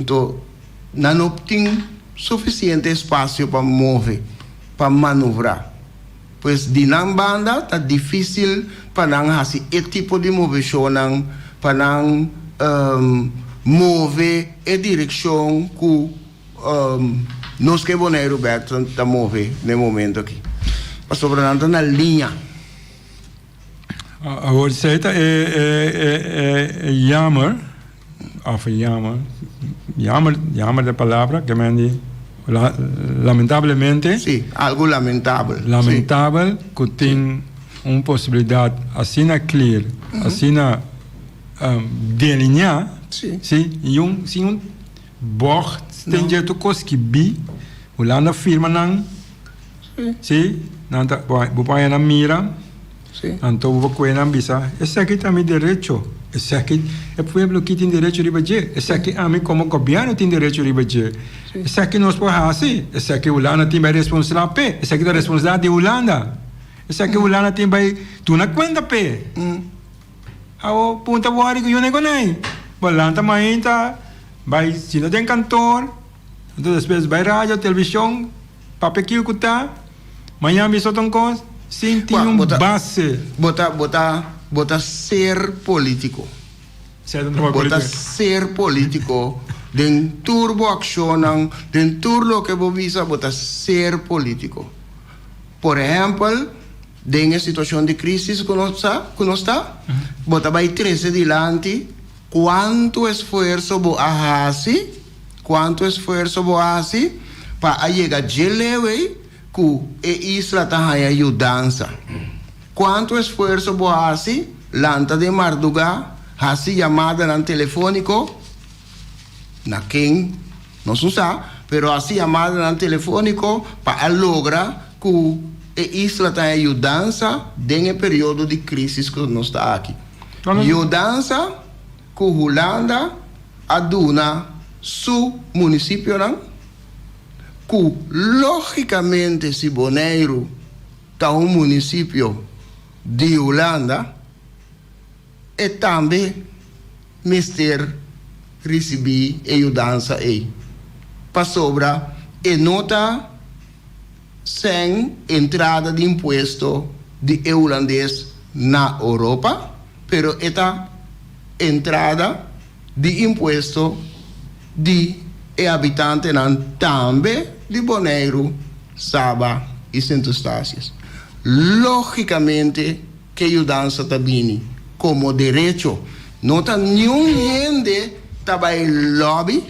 S3: Anto nan no tin sufisiente espasio pa move, pa manovrá. Pues di nan banda ta difísil pa nan hasi e tipo di moveshonnan pa nan move e direkshon ku nos ke Boneiru bèk ta move na e momento aki. Pasobra nan ta na liña.
S5: Awor esei ta e jammer of e jammer, jammer, jammer ta e palabra ke men di lamentablemente.
S3: Si, algo lamentabel.
S5: Lamentabel ku tin un posibilidat asina clear, asina delineá, si, i un sin un bocht den dje tur kos skibí, Hulanda firma nan. Sí, nan ta, bo, bo por haña nan mira, anto bo por kohe nan bisa, Esaki ta mi derecho, esaki e pueblo aki tin derecho riba dje, esaki ami komo gobièrnu tin derecho riba dje, esaki nos por hasi, esaki Hulanda tin bai responsabilidat p'e, esaki ta responsabilidat di Hulanda, esaki Hulanda tin bai duna kuenta p'e. Awo punta wòri ku yuna konai, bo lanta mainta, bai sinta den kantor, anto despues bai radio, televishon. Papia kiko ku ta, mañan bisa otro kos sin tin un base.
S3: Bo ta, bo ta, bo ta ser politico. Bo ta ser politico den tur bo accionnan, den tur loke bo bisa bo ta ser politico. Por ehempel, den e situacion di crisis cu nos ta, cu nos ta, bo ta bay trece dilanti cuanto esfuerzo bo a haci, Cuanto esfuerso bo a haci pa a yega dje leu ei cu e isla ta haña yudansa? Cuanto esfuerso bo a haci lanta den marduga, haci yamadanan telefonico, na ken nos no sa, pero haci yamadanan telefonico pa a logra cu e isla ta haña yudansa den e periodo di crisis cu nos ta aki? Yudansa cu Hulanda a duna su munisipionan ku lógikamente si Boneiru. ta un munisipio di Hulanda, e tambe mester risibí e yudansa ei, pasobra e no ta sèn entrada di impuesto di e hulandes na Oropa, pero e ta entrada di impuesto di e habitantenan tambe di Boneiru, Saba i Sint Eustatius. Lógikamente ke yudansa ta bini komo derecho. No ta niun hende ta bai lòbi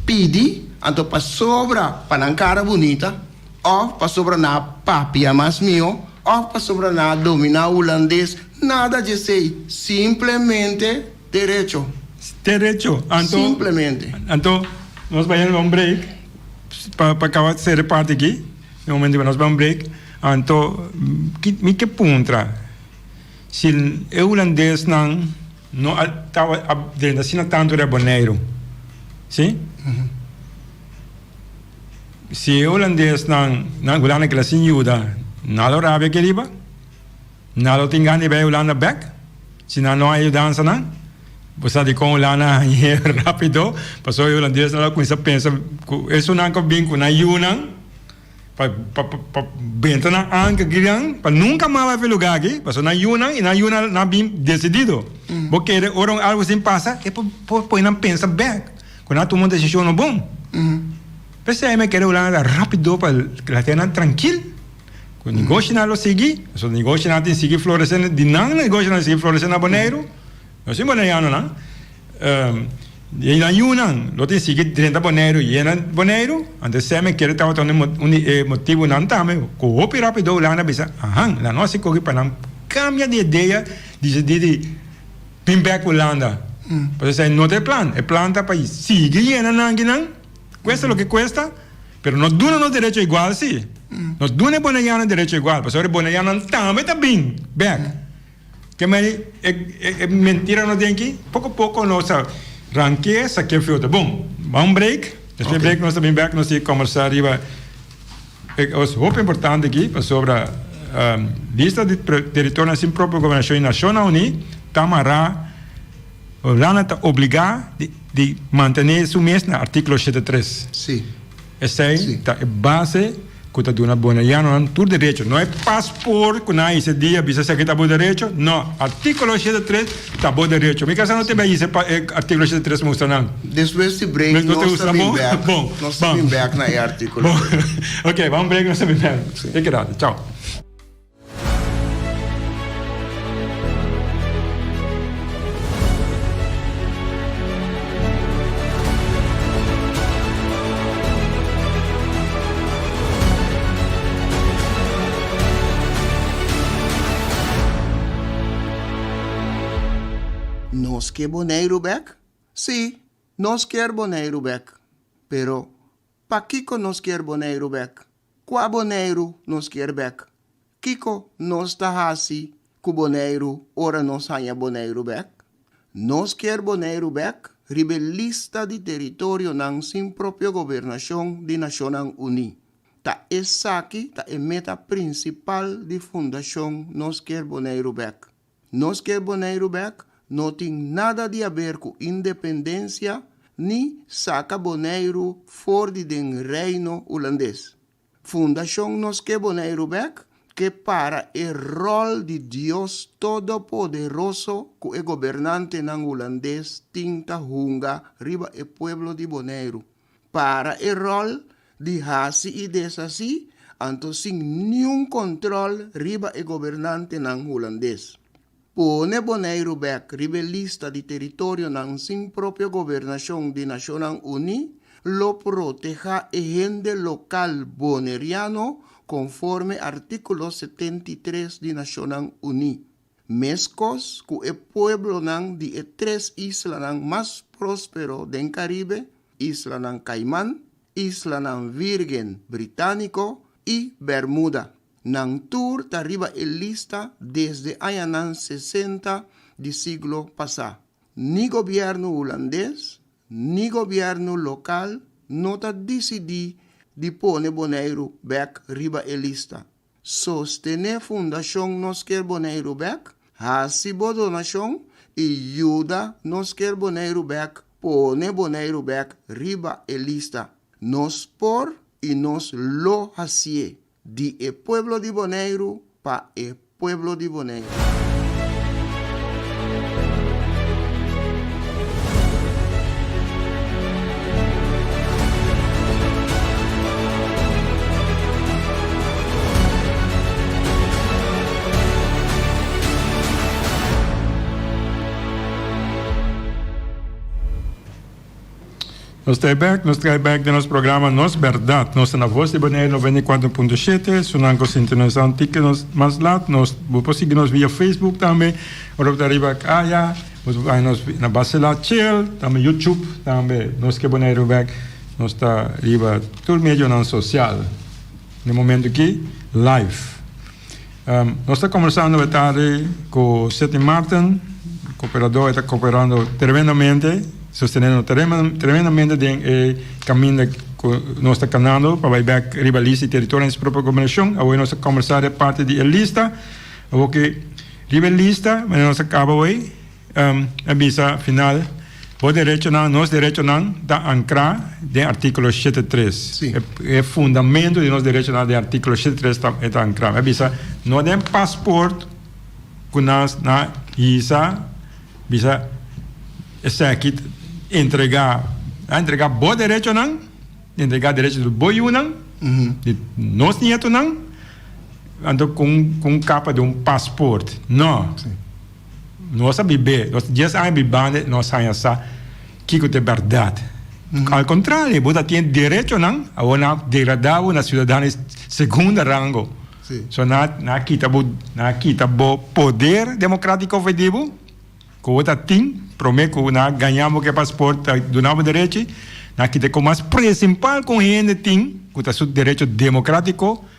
S3: pidi anto pasobra pa nan kara bunita òf pasobra nan a papia mas mihó òf pasobra nan a dominá hulandes, nada djesei, simplemente derecho.
S5: Derecho. Anto,
S3: Simplemente.
S5: Anto nos bai hende un break pa pa kaba sere parti aki. E momento ku nos bai un break. Anto ki mi ke puntra si e hulandesnan no a tawa a drenta asina tantu riba Boneiru, si? Si e hulandesnan nan Hulanda kila sin yuda nan lo rabia aki riba? Nan lo tin gana di bai Hulanda bek si nan no a yudansa nan? Bo sa dikon Hulanda a hañ'é rapido? Pasobra e hulandesnan lo kuminsá pensa ku esunnan ku a bin ku nan yunan pa pa pa benta nan anker kinan pa nunka mas bai for e lugá aki pasobra nan yunan i nan yunan nan a bin desidido. Bo kere ora un algu asin pasa e por pone nan pensa bek ku nan a tuma un desishon no bon. P'esei mi a kere Hulanda rapido pa laga nan trankil. Ku negoshinan lo sigui, pasobra negoshinan tin sigui floresé, di nan negoshinan sigui floresé na Boneiru, no sin bonerianonan, i nan yunan lo tin sigui drenta Boneiru, yena Boneiru, anto esei mi kere tabata un di e motibunan tambe ku hopi rapido Hulanda a bisa, ahan, laga nos hasi koki pa nan kambia di idea, disidí di bin bèk Hulanda, pasobra esei no ta e plan, e plan ta pa sigui yena nan akinan. Cuesta loke cuesta, pero no duna nos derecho igual si. Nos duna e Boneiano derecho igual, pasobra e Boneianonan tambe ta bin bek. Ke mei e mentira nos den aki, poco poco nos a ranke sake filter. Bon, ban un break, despues break nos ta bin bek, nos sigui combersa riba e cos hopi importante aki, pasobra lista di territorionan sin propio gobernacion di Nacionnan Uni ta mara. Hulanda ta obligá di mantené su mes na artíkulo 73.
S3: Sí.
S5: Esei ta e base ku ta duna bonerianonan tur derecho. No e paspoort ku nan a hisa dia bisa esaki ta bo derecho. No, artíkulo 73 ta bo derecho. Mi kasa no te bai hisa e artíkulo 73 mustra nan.
S3: Despues di break nos ta bin bèk. Nos ta bin bèk na e artíkulo.
S5: Oké, ban break nos ta bin bèk. Te keda. Chao.
S3: Nos ke Boneiru bek? Sí, nos kier Boneiru bek. Pero, pakiko nos kier Boneiru bek? Kua Boneiru nos kier bek? Kiko nos ta hasi ku Boneiru ora nos haña Boneiru bek? Nos kier Boneiru bek riba e lista di teritorionan sin propio gobernashon di Nashonnan Uní. Ta esaki ta e meta prinsipal di Fundashon Nos Kier Boneiru Bek. Nos kier Boneiru bek no tin nada di haber ku independensia ni saka Boneiru for di den Reino Hulandes. Fundashon Nos Ke Boneiru Bek ke para e ròl di Dios Todopoderoso ku e gobernantenan hulandes tin ta hunga riba e pueblo di Boneiru. Para e ròl di hasi i deshasí, anto sin niun kòntròl riba e gobernantenan hulandes. Pone Boneiru bèk riba e lista di teritorionan sin propio gobernashon di Nashonnan Uní lo protehá e hende lokal boneriano konforme artíkulo 73 di Nashonnan Uní. Meskos ku e pueblonan di e tres islanan mas próspero den Karibe, Islanan Kaiman, Islanan Virgen Britániko i Bermuda. Nan tur ta riba e lista desde añanan sesenta di siglo pasá. Ni gobièrnu hulandes ni gobièrnu lokal no ta disidí di pone Boneiru bèk riba e lista. Sostené Fundashon Nos Kier Boneiru Bèk, hasi bo donashon i yuda Nos Kier Boneiru Bèk pone Boneiru bèk riba e lista. Nos por i nos lo hasié di e pueblo di Boneiru pa e pueblo di Boneiru.
S5: Nos ta bek, nos trae bek den nos programa Nos Berdad. Nos ta na Voz di Bonaire 94.7. Sunan ku sintonisa un tiki nos mas lat, nos bo por sigui nos via Facebook tambe. Ora bo ta riba kaya, bo por haña nos na Basela Chill, tambe YouTube tambe. Nos ke Bonaire bek, nos ta riba tur medionan sosial. Na e momento aki, live. Nos ta kombersando e tardi ku Sidney Martin, kooperador, e ta kooperando tremendamente, sosteniendo tremendamente den e kaminda ku nos ta kanando pa bai bek riba lista di teritorio den su propio gobernashon. Awor nos ta kombersá den parti di e lista. Awor ke riba e lista, manera nos a kaba awor, A bisa final, Bo derechonan, nos derechonan ta ankrá den artíkulo shete tres.
S3: Sí.
S5: E fundamento di nos derechonan den artíkulo shete tres ta e ta ankrá. A bisa, no den pasport ku nan na hisa bisa esaki entregá, a entregá bo derechonan, entregá derecho di bo yunan, di nos nietonan, anto ku un kapa di un pasport. No.
S3: Sí.
S5: Nos a bib'é, nos dies aña bibando nos haña sa kiko ta e bèrdat. Al kontrario, bo ta tin derechonan, awor nan a degradá bo na siudadano di segunda rango. So nan a kita bo, nan a kita bo poder demokrátiko for di bo, ku bo ta tin promé ku nan a gaña bo ku e pasport ta duna bo derechi, nan a kita e kos mas prinsipal ku un hende tin, ku ta su derecho demokrátiko.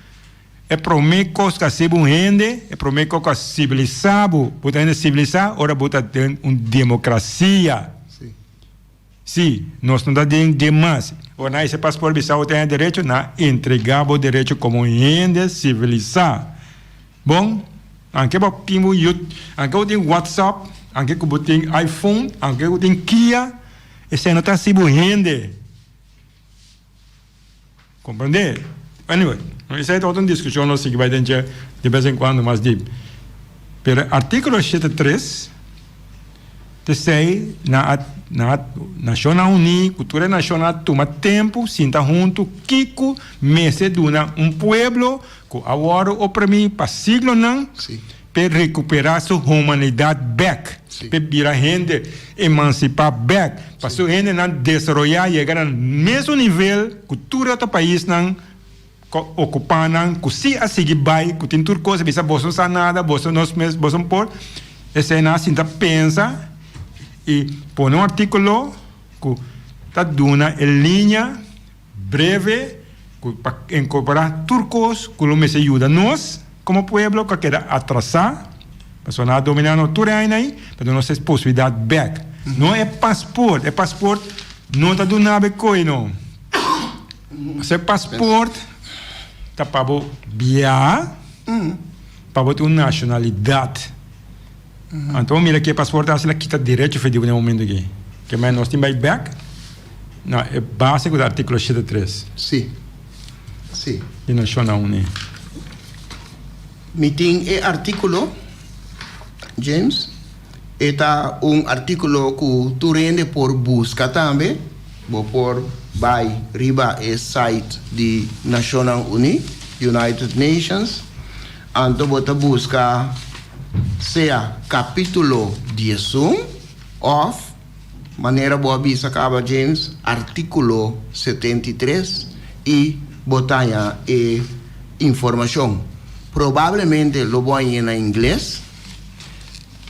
S5: E promé kos ku a hasibo un hende, e promé kos ku a sivilisá bo, bo ta hende sivilisá ora bo ta den un demokrasia. Sí, nos no ta den demas. Ora nan hasi pasport bisa bo ta hende derecho, nan a entregá bo derecho komo un hende sivilisá. Bon, anke bo tin bo yut, anke bo tin WhatsApp, anke ku bo tin iPhone, anke ku bo tin Kia, esei no ta hasi bo hende. Comprende? Anyway, esei ta otro discusion nos sigui bai den dje de bes en cuando mas diep. Pero articulo shete tres ta esei na a na a Nacionnan Uní cu tur e nacionnan a tuma tempo sinta hunto kico mester duna un pueblo cu a wordo oprimi pa siglonan p'e recuperá su humanidad bek, p'e bira hende emancipá bek, pa su hendenan desaroyá yega na mesun nivel cu tur e otro paisnan cu a ocupá nan, cu si a sigui bai, cu tin tur cos, a bisa boso no sa nada, boso nos mes, boso no por. Esei nan a sinta pensa y pone un articulo cu ta duna e liña. Breve ku pa inkorporá tur kos ku lo mester yuda nos komo pueblo ku a keda atrasá, pasobra nan a dominá nos tur e aña ei, pa duna nos es posibilidat bèk. No e pasport, e pasport no ta duna bo e koe no. Pasobra e pasport ta pa bo biaha, pa bo tin un nashonalidat. Anto bo mira ke pasport a hasi la kita derecho for di bo na e momento aki. Ke men nos tin bai bek na e base ku ta artikulo shete tres.
S3: Si. Si.
S5: Di Nashonnan Uní.
S3: Mi tin e artikulo, James. E ta un artikulo ku tur hende por buska tambe. Bo por bai riba e site di Nashonnan Uní, United Nations. Anto bo ta buska sea kapítulo diesun òf, manera bo a bisa kaba James, artíkulo 73 i bo ta haña e informashon. Probablemente lo bo hañ'é na ingles.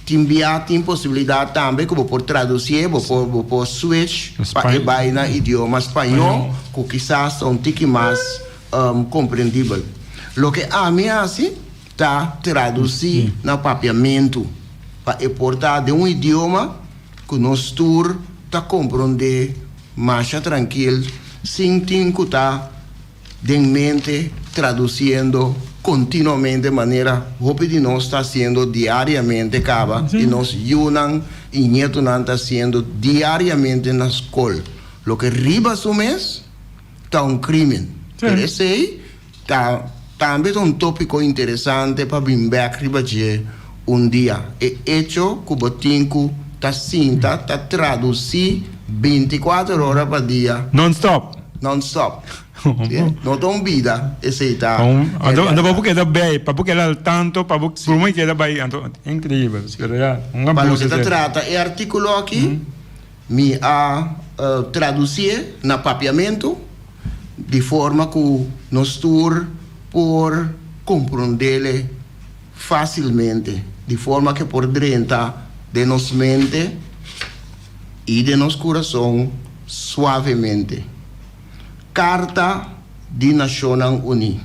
S3: Tin bia tin posibilidat tambe ku bo por tradusié, bo por bo por switch pa e bai na idioma spañó ku kisas ta un tiki mas komprendibel. Loke ami hasi ta tradusí na papiamentu pa e por ta den un idioma ku nos tur ta komprondé masha trankil sin tin ku ta den mente tradusiendo. kontinuamente manera hopi di nos ta hasiendo diariamente kaba i nos yunan i ñetunan ta hasiendo diariamente na skol. Loke riba su mes ta un krimen. Pero esei ta tambe ta un tópiko interesante pa bin bèk riba dje un dia. E echo ku bo tin ku ta sinta ta tradusí bintikuater ora pa dia.
S5: Non-stop.
S3: Non-stop. No ta un bida, esei ta.
S5: Anto anto pa bo keda bei, pa bo keda al tanto, pa bo prome keda bai, anto increibel. Pero ya, un
S3: Pa loke ta trata e artíkulo aki, mi a tradusié na papiamentu di forma ku nos tur por komprondele fásilmente, di forma ku e por drenta den nos mente i den nos kurason suavemente. Karta di Nashonnan Uní,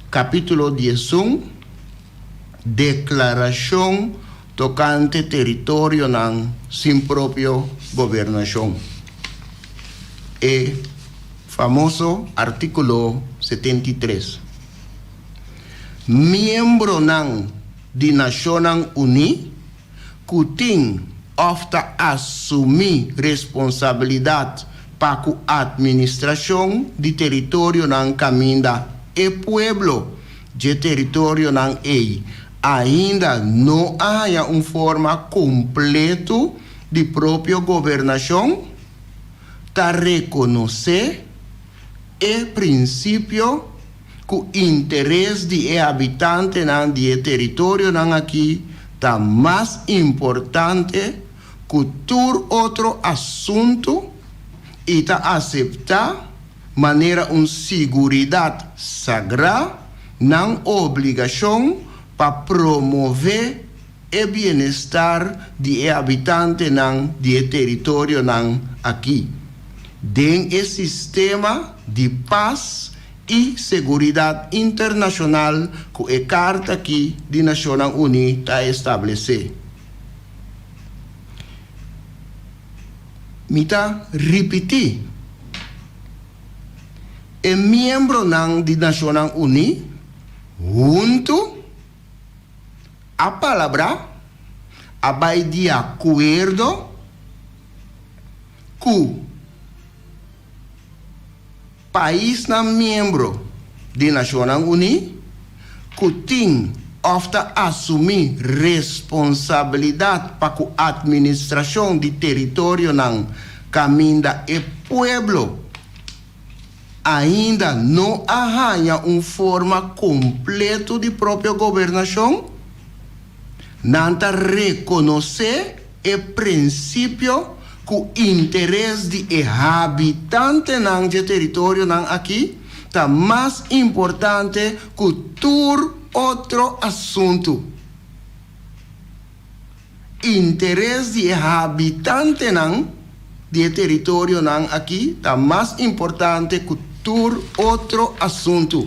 S3: Kapítulo 11, Deklarashon tokante teritorionan sin propio gobernashon, e famoso artíkulo 73. Miembronan di Nashonnan Uní ku tin òf ta asumí responsabilidat pa ku atministrashon di teritorionan kaminda e pueblo dje teritorionan ei ainda no a haña un forma kompletu di propio gobernashon, ta rekonosé e prinsipio ku interes di e habitantenan di e teritorionan aki ta mas importante ku tur otro asuntu i ta aseptá manera un siguridat sagrá nan obligashon pa promové e bienestar di e habitantenan di e teritorionan aki den e sistema di pas i seguridat internashonal ku e Karta aki di Nashonnan Uní ta establesé. Mi ta ripití, e miembronan di Nashonnan Uní huntu a palabrá, a bai di akuerdo ku Paisnan miembro di Nashonnan Uní ku tin òf ta asumí responsabilidat pa ku atministrashon di teritorionan kaminda e pueblo ainda no a haña un forma kompleto di propio gobernashon, nan ta rekonosé e prinsipio ku interes di e habitantenan dje teritorionan akí ta mas importante ku tur otro asuntu. Interes di e habitantenan di e teritorionan akí ta mas importante ku tur otro asuntu.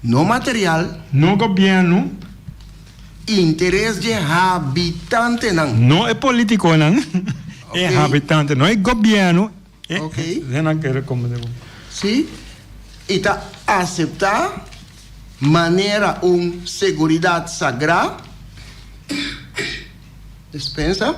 S3: No material.
S5: No gobièrnu.
S3: Interes dje habitantenan.
S5: No e politikonan. E habitante, no e gobièrnu.
S3: Ok. Sí, i ta aseptá manera un seguridat sagrá, despensa,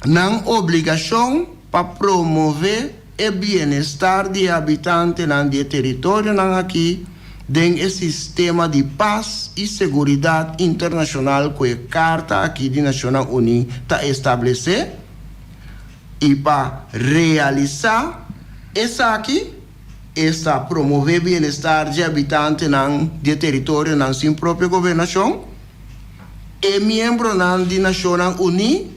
S3: nan obligashon pa promové e bienestar di e habitantenan di e teritorionan aki den e sistema di pas i seguridat internashonal ku e Karta aki di Nashonnan Uní ta establesé i pa realisá esaki, esta promové bienestar dje habitantenan di e teritorionan sin propio gobernashon, e miembronan di Nashonnan Uní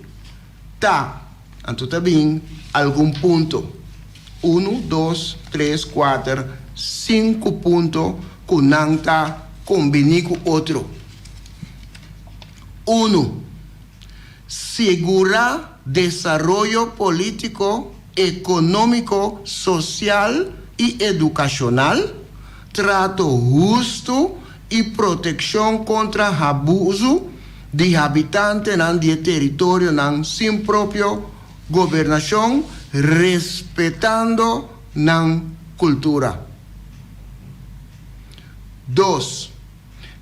S3: ta. Anto ta bin algun punto, unu, dos, tres, kuater, sinku punto ku nan ta kombiní ku otro. Unu, sigurá desaroyo polítiko, ekonómiko, sosial i edukashonal, trato hustu i protekshon kontra habuzu di habitantenan di e teritorionan sin propio gobernashon, respetando nan kultura. Dos,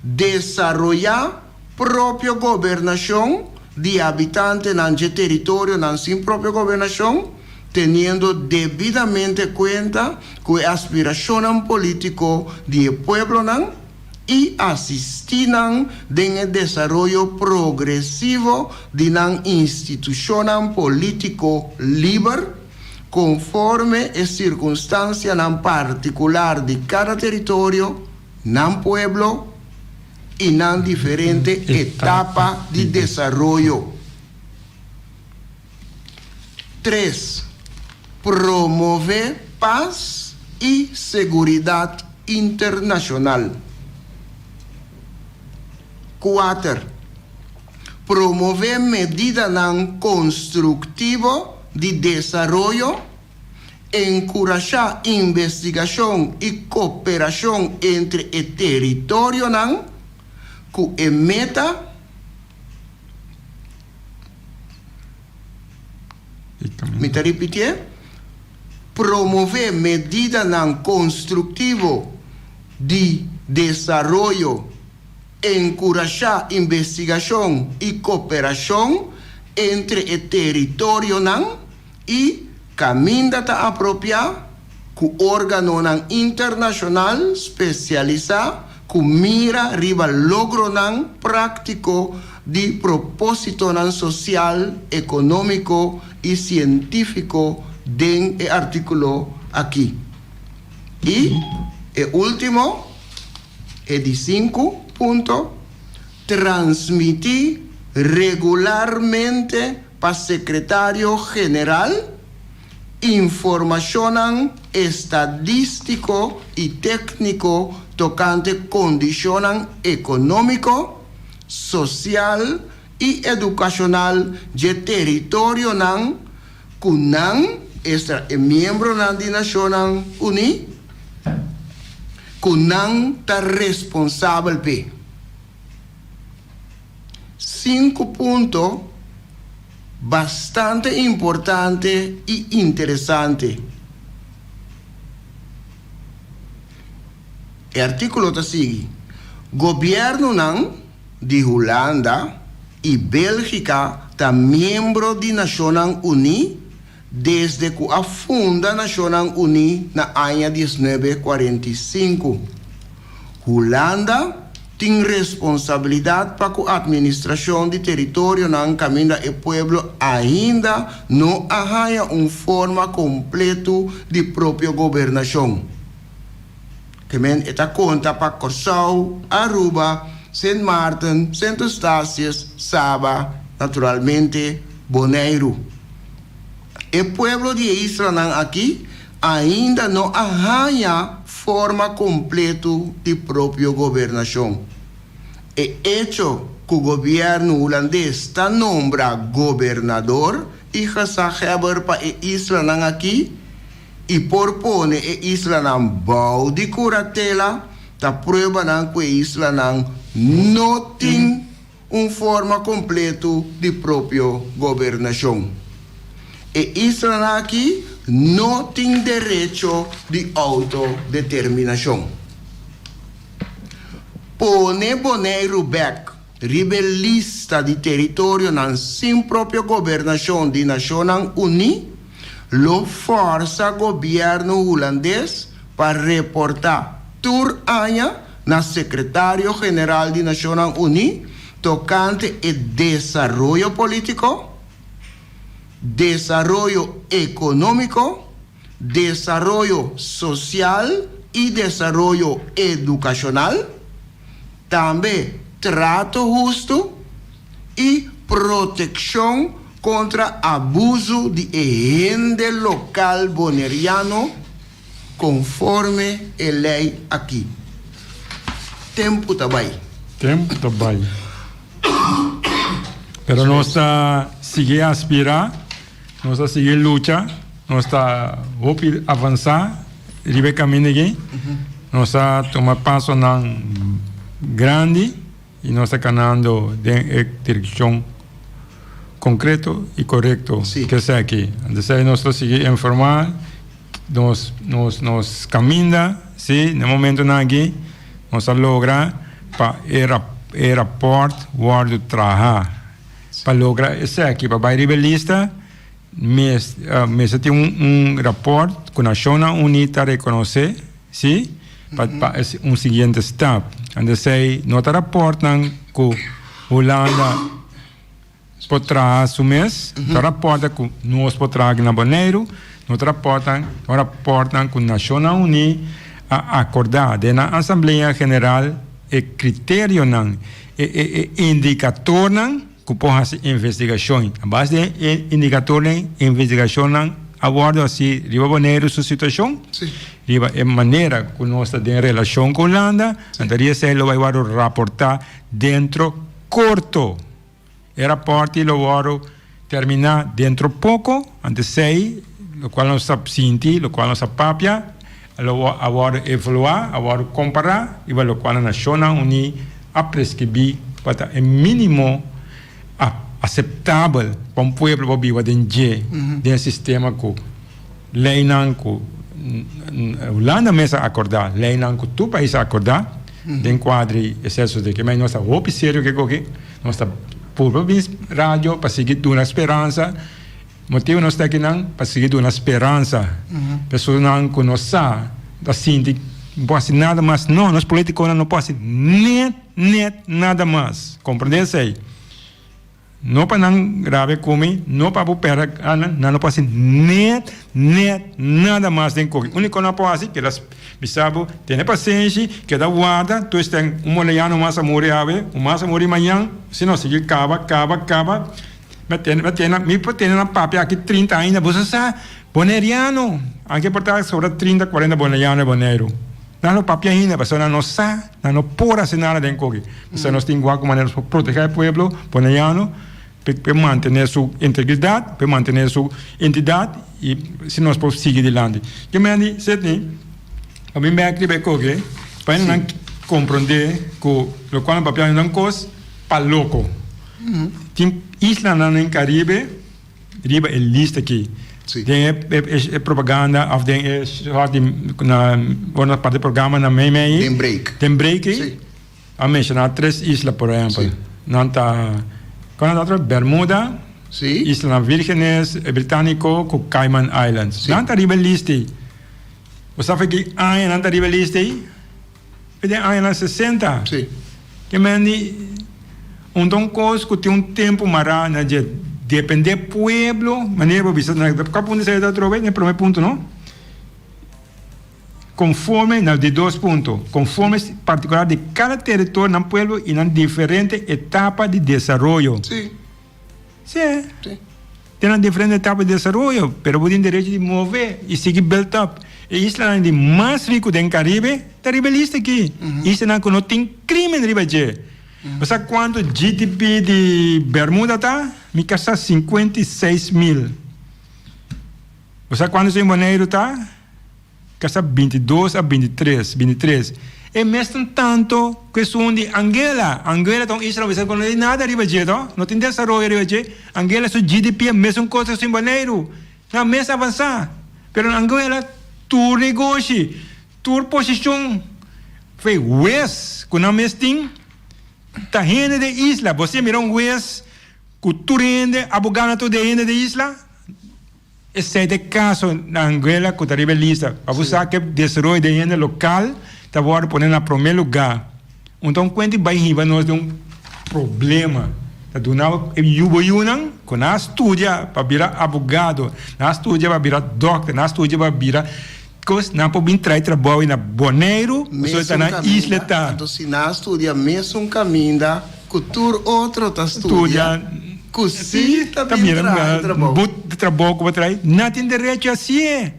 S3: desaroyá propio gobernashon di habitantenan dje teritorionan sin propio gobernashon, teniendo debidamente kuenta ku e aspirashonnan polítiko di e pueblonan i asistí nan den e desaroyo progresivo di nan institushonnan polítiko liber, konforme e sirkunstansianan partikular di kada teritorio, nan pueblo i nan diferente etapa di desaroyo. Tres, promové pas i seguridat internashonal. Kuater, promové medidanan konstruktivo di desaroyo, enkurashá investigashon i koperashon entre e teritorionan ku e meta. Mi ta ripitié, promové medidanan konstruktivo di desaroyo, enkurashá investigashon i koperashon entre e teritorionan i, kaminda ta apropiá, ku órganonan internashonal spesialisá ku mira riba logronan práktiko di propósitonan sosial, ekonómiko i sientífiko den e artíkulo akí. I e último, e di sinku punto, transmití regularmente pa Sekretario General informashonnan estadístiko i tékniko tokante kondishonnan ekonómiko, sosial i edukashonal dje teritorionan ku nan, esta e miembronan di Nashonnan Uní, ku nan ta responsabel p'e. Sinku punto bastante importante i interesante. E artíkulo ta sigui, Gobièrnunan di Hulanda i Bélgika ta miembro di Nashonnan Uní desde ku a funda Nashonnan Uní na aña diesnuebe kuarenta i sinku. Hulanda tin responsabilidat pa ku atministrashon di teritorionan kaminda e pueblo ainda no a haña un forma kompletu di propio gobernashon. Ke men e ta konta pa Kòrsou, Aruba, Sint Maarten, Sint Eustatius, Saba, naturalmente Boneiru. E pueblo di e islanan aki ainda no a haña forma kompletu di propio gobernashon. E echo ku gobièrnu hulandes ta nombra gobernador i gezaghebber pa e islanan aki i por pone e islanan bou di kuratela ta pruebanan ku e islanan no tin un forma kompletu di propio gobernashon. E islanan aki no tin derecho di outodeterminashon. Pone Boneiru bèk riba e lista di teritorionan sin propio gobernashon di Nashonnan Uní lo fòrsa gobièrnu hulandes pa reportá tur aña na Sekretario General di Nashonnan Uní tokante e desaroyo polítiko, desaroyo ekonómiko, desaroyo sosial i desaroyo edukashonal, tambe trato hustu i protekshon kontra abusu di e hende lokal boneriano konforme e lei aki. Tempu ta bai.
S5: Tempu ta bai. Pero nos ta sigui aspirá, nos ta sigui lucha, nos ta hopi avansá riba e kaminda aki. Nos a tuma pasonan grandi i nos ta kanando den e direkshon konkreto i korekto ku esaki. Entonces nos ta sigui informá nos nos nos kaminda, si, na e momentonan aki. Nos a logra pa e e raport wòrdu traha. Pa logra esaki pa bai riba e lista mes mester tin un un raport ku Nashonnan Uní ta rekonosé si pa pa un siguiente stap. Anto esei no ta raportnan ku Hulanda por traha su mes, ta raporta ku nos por traha aki na Boneiru, no ta raporta no raportnan ku Nashonnan Uní a akordá den nan Asamblea General e kriterionan, e e e indikatornan ku por hasi investigashon. A base di e indikatornan, investigashonnan a wòrdu hasi riba Boneiru su situashon, riba e manera ku nos ta den relashon ku Hulanda, anto di esei lo bai wòrdu raportá dentro korto. E rapòrt lo wòrdu terminá dentro poko, anto esei lokual nos ta sinti, lokual nos a papia, lo a wòrdu evaluá, a wòrdu kompará riba lokual na Nashonnan Uní a preskribí pa ta e mínimo aseptabel pa un pueblo por biba den dje, den e sistema ku leinan ku Hulanda mes a akordá, leinan ku tur pais a akordá den kuadri eseso de ke. Nos ta hopi serio ke koki. Nos ta purba bin radio pa sigui duna speransa. Motibu nos ta akinan pa sigui duna speransa. Personanan ku no sa ta sinti no por hasi nada mas. No, nos politikonan no por hasi net net nada mas. Komprende esei. No pa nan rabia ku mi, no pa bo pèrdè gana, nan no por hasi net net nada mas den koki. Uniko nan por hasi keda Bisa bo, tene pasenshi, keda warda, tur esten un moleyano mas a muri awe, un mas a muri mañan, si no sigui kaba, kaba, kaba. Mi a tene, mi a tene, mi por tene nan papia aki trinta aña, boso sa, boneriano, anke por ta sobra trinta, kuarenta boneriano e Boneiru. Nan lo papia ainda, pasobra nan no sa, nan no por hasi nada den koki. Pasobra nos tin wak ku manera nos por protegá e pueblo boneriano. P'e mantené su integridat, p'e mantené su entidat i si nos por sigui dilanti. Ke men di, Sidney, pa mi bek riba e koke, pa hende nan komprondé ku lokual nan papia nan kos pa loko. Tin islanan den Karibe riba e lista aki. Den e propaganda òf den e sòrt di na ora nan parti programa na meimei.
S3: Den break.
S5: Den break ei. A menshoná tres isla, por ehèmpel. Nan ta, kua nan ta otro? Bermuda, Islanan Vírgenes Britániko ku Cayman Islands. Nan ta riba e lista ei. Bo sa for ki aña nan ta riba e lista ei? For den añanan sesenta. Ke men di un ta un kos ku tin un tempu mará na dje. Dependé pueblo, manera bo bisa, na kua punto esei ta atrobe? Na e promé punto, no? Konforme na di dos punto, konforme partikular di kada teritorio nan pueblo i nan diferente etapa di desaroyo.
S3: Sí.
S5: Sí.
S3: Sí.
S5: Tin nan diferente etapa di desaroyo, pero bo tin derecho di move i sigui build up. E islanan di mas riku den Karibe ta riba e lista aki. Islanan ku no tin krimen riba dje. Bo sa kuantu GDP di Bermuda ta? Mi kasa 56 mil. Bo sa kuantu su in Boneiru ta? Kasa 22 a 23, 23. E mesnan tanto ku esun di Anguilla. Anguilla ta un isla bisa ku no tin nada riba dje to. No tin desaroyo riba dje. Anguilla su GDP e mesun kos ku esun Boneiru. Nan mes avansá. Pero na Anguilla tur negoshi, tur posishon fe hues ku nan mes tin ta hende den isla. Bo si a mira un hues ku tur hende, abogado tur den hende den isla? Esei ta e kaso na Anguilla ku ta riba e lista. Pa bo sa ku e desaroyo den hende lokal ta wòrdu pone na promé lugá. Un ta un kuenta i bai hiba nos den un problema. Ta duna bo e yu bo yunan ku nan a studia pa bira abogado, nan a studia pa bira dòkter, nan a studia pa bira kos, nan por bin trae trabou na Boneiru pasobra ta nan isla ta.
S3: Anto si nan a studia mesun kaminda Ku tur otro ta studia ku si ta bin traha e trabou.
S5: Bo trabou ku bo traha nan tin derecho hasié.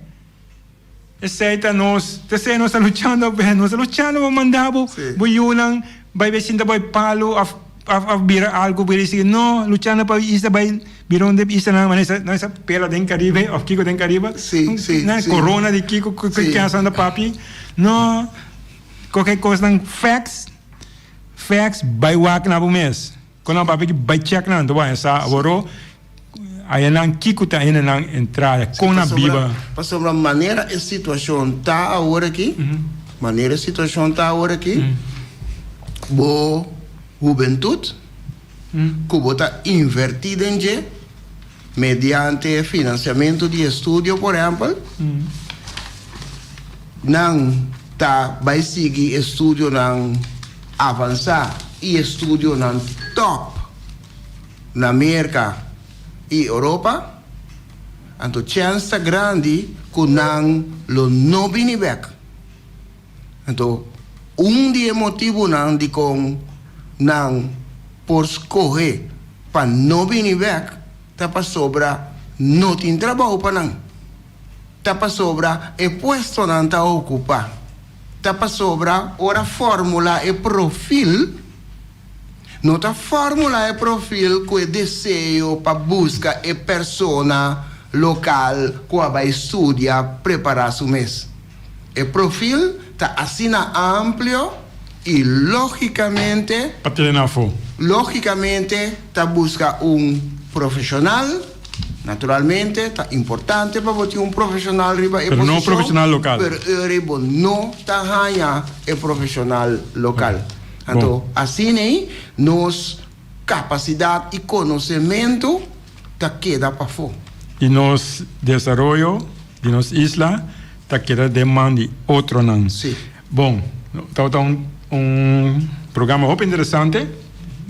S5: Esei ta nos, ta esei nos ta luchando p'e. Nos ta luchando pa manda bo bo yunan bai bai sinta bai palu òf òf bira algu bo di no, luchando pa isla bai bira un di e islanan manera esa pela den Karibe òf kiko den Karibe. Korona di kiko ku kèns nan ta papia. No, koke kosnan facts. Facts bai wak na bo mes. Kon nan papia ki bai check nan ta wak sa aworo aya nan kiko ta hende nan entrada kon nan biba.
S3: Pasobra manera e situacion ta awor aki. Manera e situashon ta awor aki, bo hubentut ku bo ta invertí den dje mediante finansiamentu di estudio por ehèmpel, nan ta bai sigui estudionan avansá i estudionan tòp na Merka i Europa. Anto chèns ta grandi ku nan lo no bini bèk. Anto un di e motibunan dikon nan por skohe pa no bini bèk ta pasobra no tin trabou pa nan. Ta pasobra e puestonan ta okupá. Ta pasobra ora fòrmulá e profil, No ta formula e profil ku e deseo pa buska e persona lokal ku a bai studia prepará su mes. E profil ta asina amplio i lógikamente.
S5: Pa tene afó.
S3: Lógikamente ta buska un profeshonal. Naturalmente ta importante pa bo tin un profeshonal riba e
S5: Pero no
S3: posishon,
S5: profeshonal lokal.
S3: pero ora bo no ta haña e profeshonal lokal. Anto asina ei nos kapasidat i konosementu ta keda pafó.
S5: I nos desaroyo di nos isla ta keda den man di otronan.
S3: Sí.
S5: Bon, tabata un un programa hopi interesante.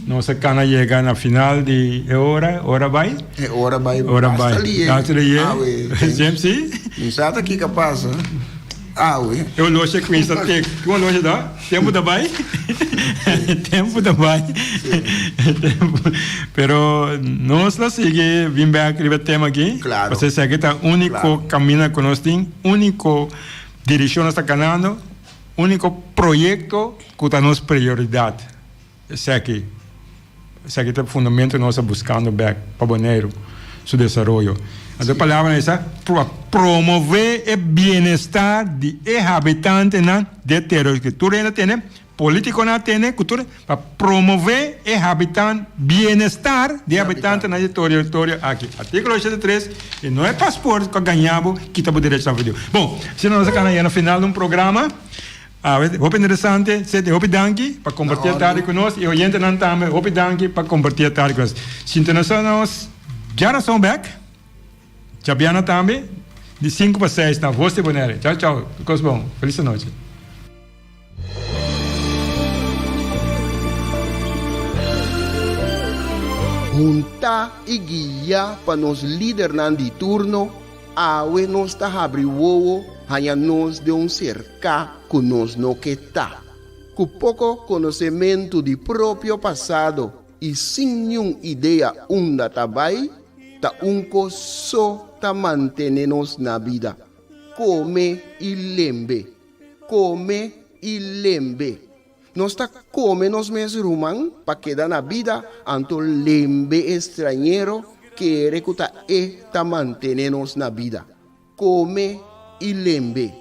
S5: Nos a kana yega na final di e ora, ora bai.
S3: E ora bai
S5: Ora
S3: basta
S5: bai.
S3: lié.
S5: Basta lié.
S3: Awe.
S5: James, sí?
S3: Mi sa ta kiko a pasa. Awe.
S5: E oloshi kuminsa tek. Ki oloshi ta? Tempu ta bai. Tempu ta bai. Tempu. Pero nos lo sigui bin bek riba e tema aki.
S3: Claro.
S5: Pasobra esaki ta úniko
S3: Claro.
S5: kaminda ku nos tin, úniko direkshon nos ta kanando, úniko proyekto ku ta nos prioridat. Esaki esaki ta fundamento nos ta buscando bek pa Boneiru su desaroyo. Anto e palabranan esa pa promove e bienestar di e habitantenan di e teritorio. Tur hende a tene, politiconan a tene cu tur pa promove e habitan bienestar di e habitantenan di e teritorio aki. Articulo 83 y no e paspoort cu a gaña bo kita bo derechonan for di. Bon, asina nos a cana yega na final di un programa. Awe hopi interesante, Seti hopi danki pa comparti e tardi cu nos y oyentenan tambe hopi danki pa comparti e tardi cu nos. Sintonisa nos djarason bek, djabiana tambe di sinku pa seis na Voz di Bonaire. Chao chao, tur cos bon, feliz anochi.
S3: Hunta y guia pa nos lidernan di turno Awe nos ta habri wowo haña nos den un serká ku nos no ke ta. Ku poko konosementu di propio pasado i sin niun idea unda ta bai, ta un kos so ta mantene nos na bida, kome i lembe, kome i lembe. Nos ta kome nos mes ruman pa keda na bida, anto lembe e strañero kere ku ta e ta mantene nos na bida. Kome i lembe.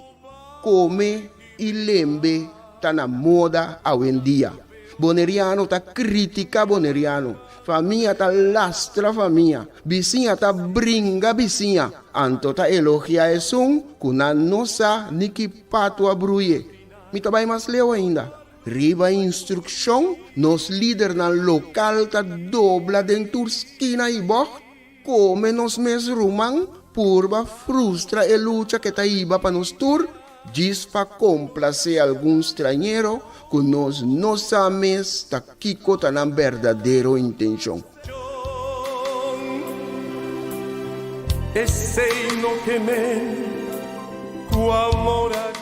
S3: Kome i lembe ta na moda awendia. Boneriano ta kritika boneriano, famia ta lastra famia, bisiña ta bringa bisiña, anto ta elogia esun ku nan no sa ni ki patu a bruye. Mi ta bai mas leu ainda. Riba instrukshon, nos lidernan lokal ta dobla den tur skina i bògt, kome nos mes ruman, purba frustra e lucha ke ta hiba pa nos tur, djis pa komplasé algun strañero ku nos no sa mes ta kiko ta nan berdadero intenshon.
S6: Esei no ke men ku amor a.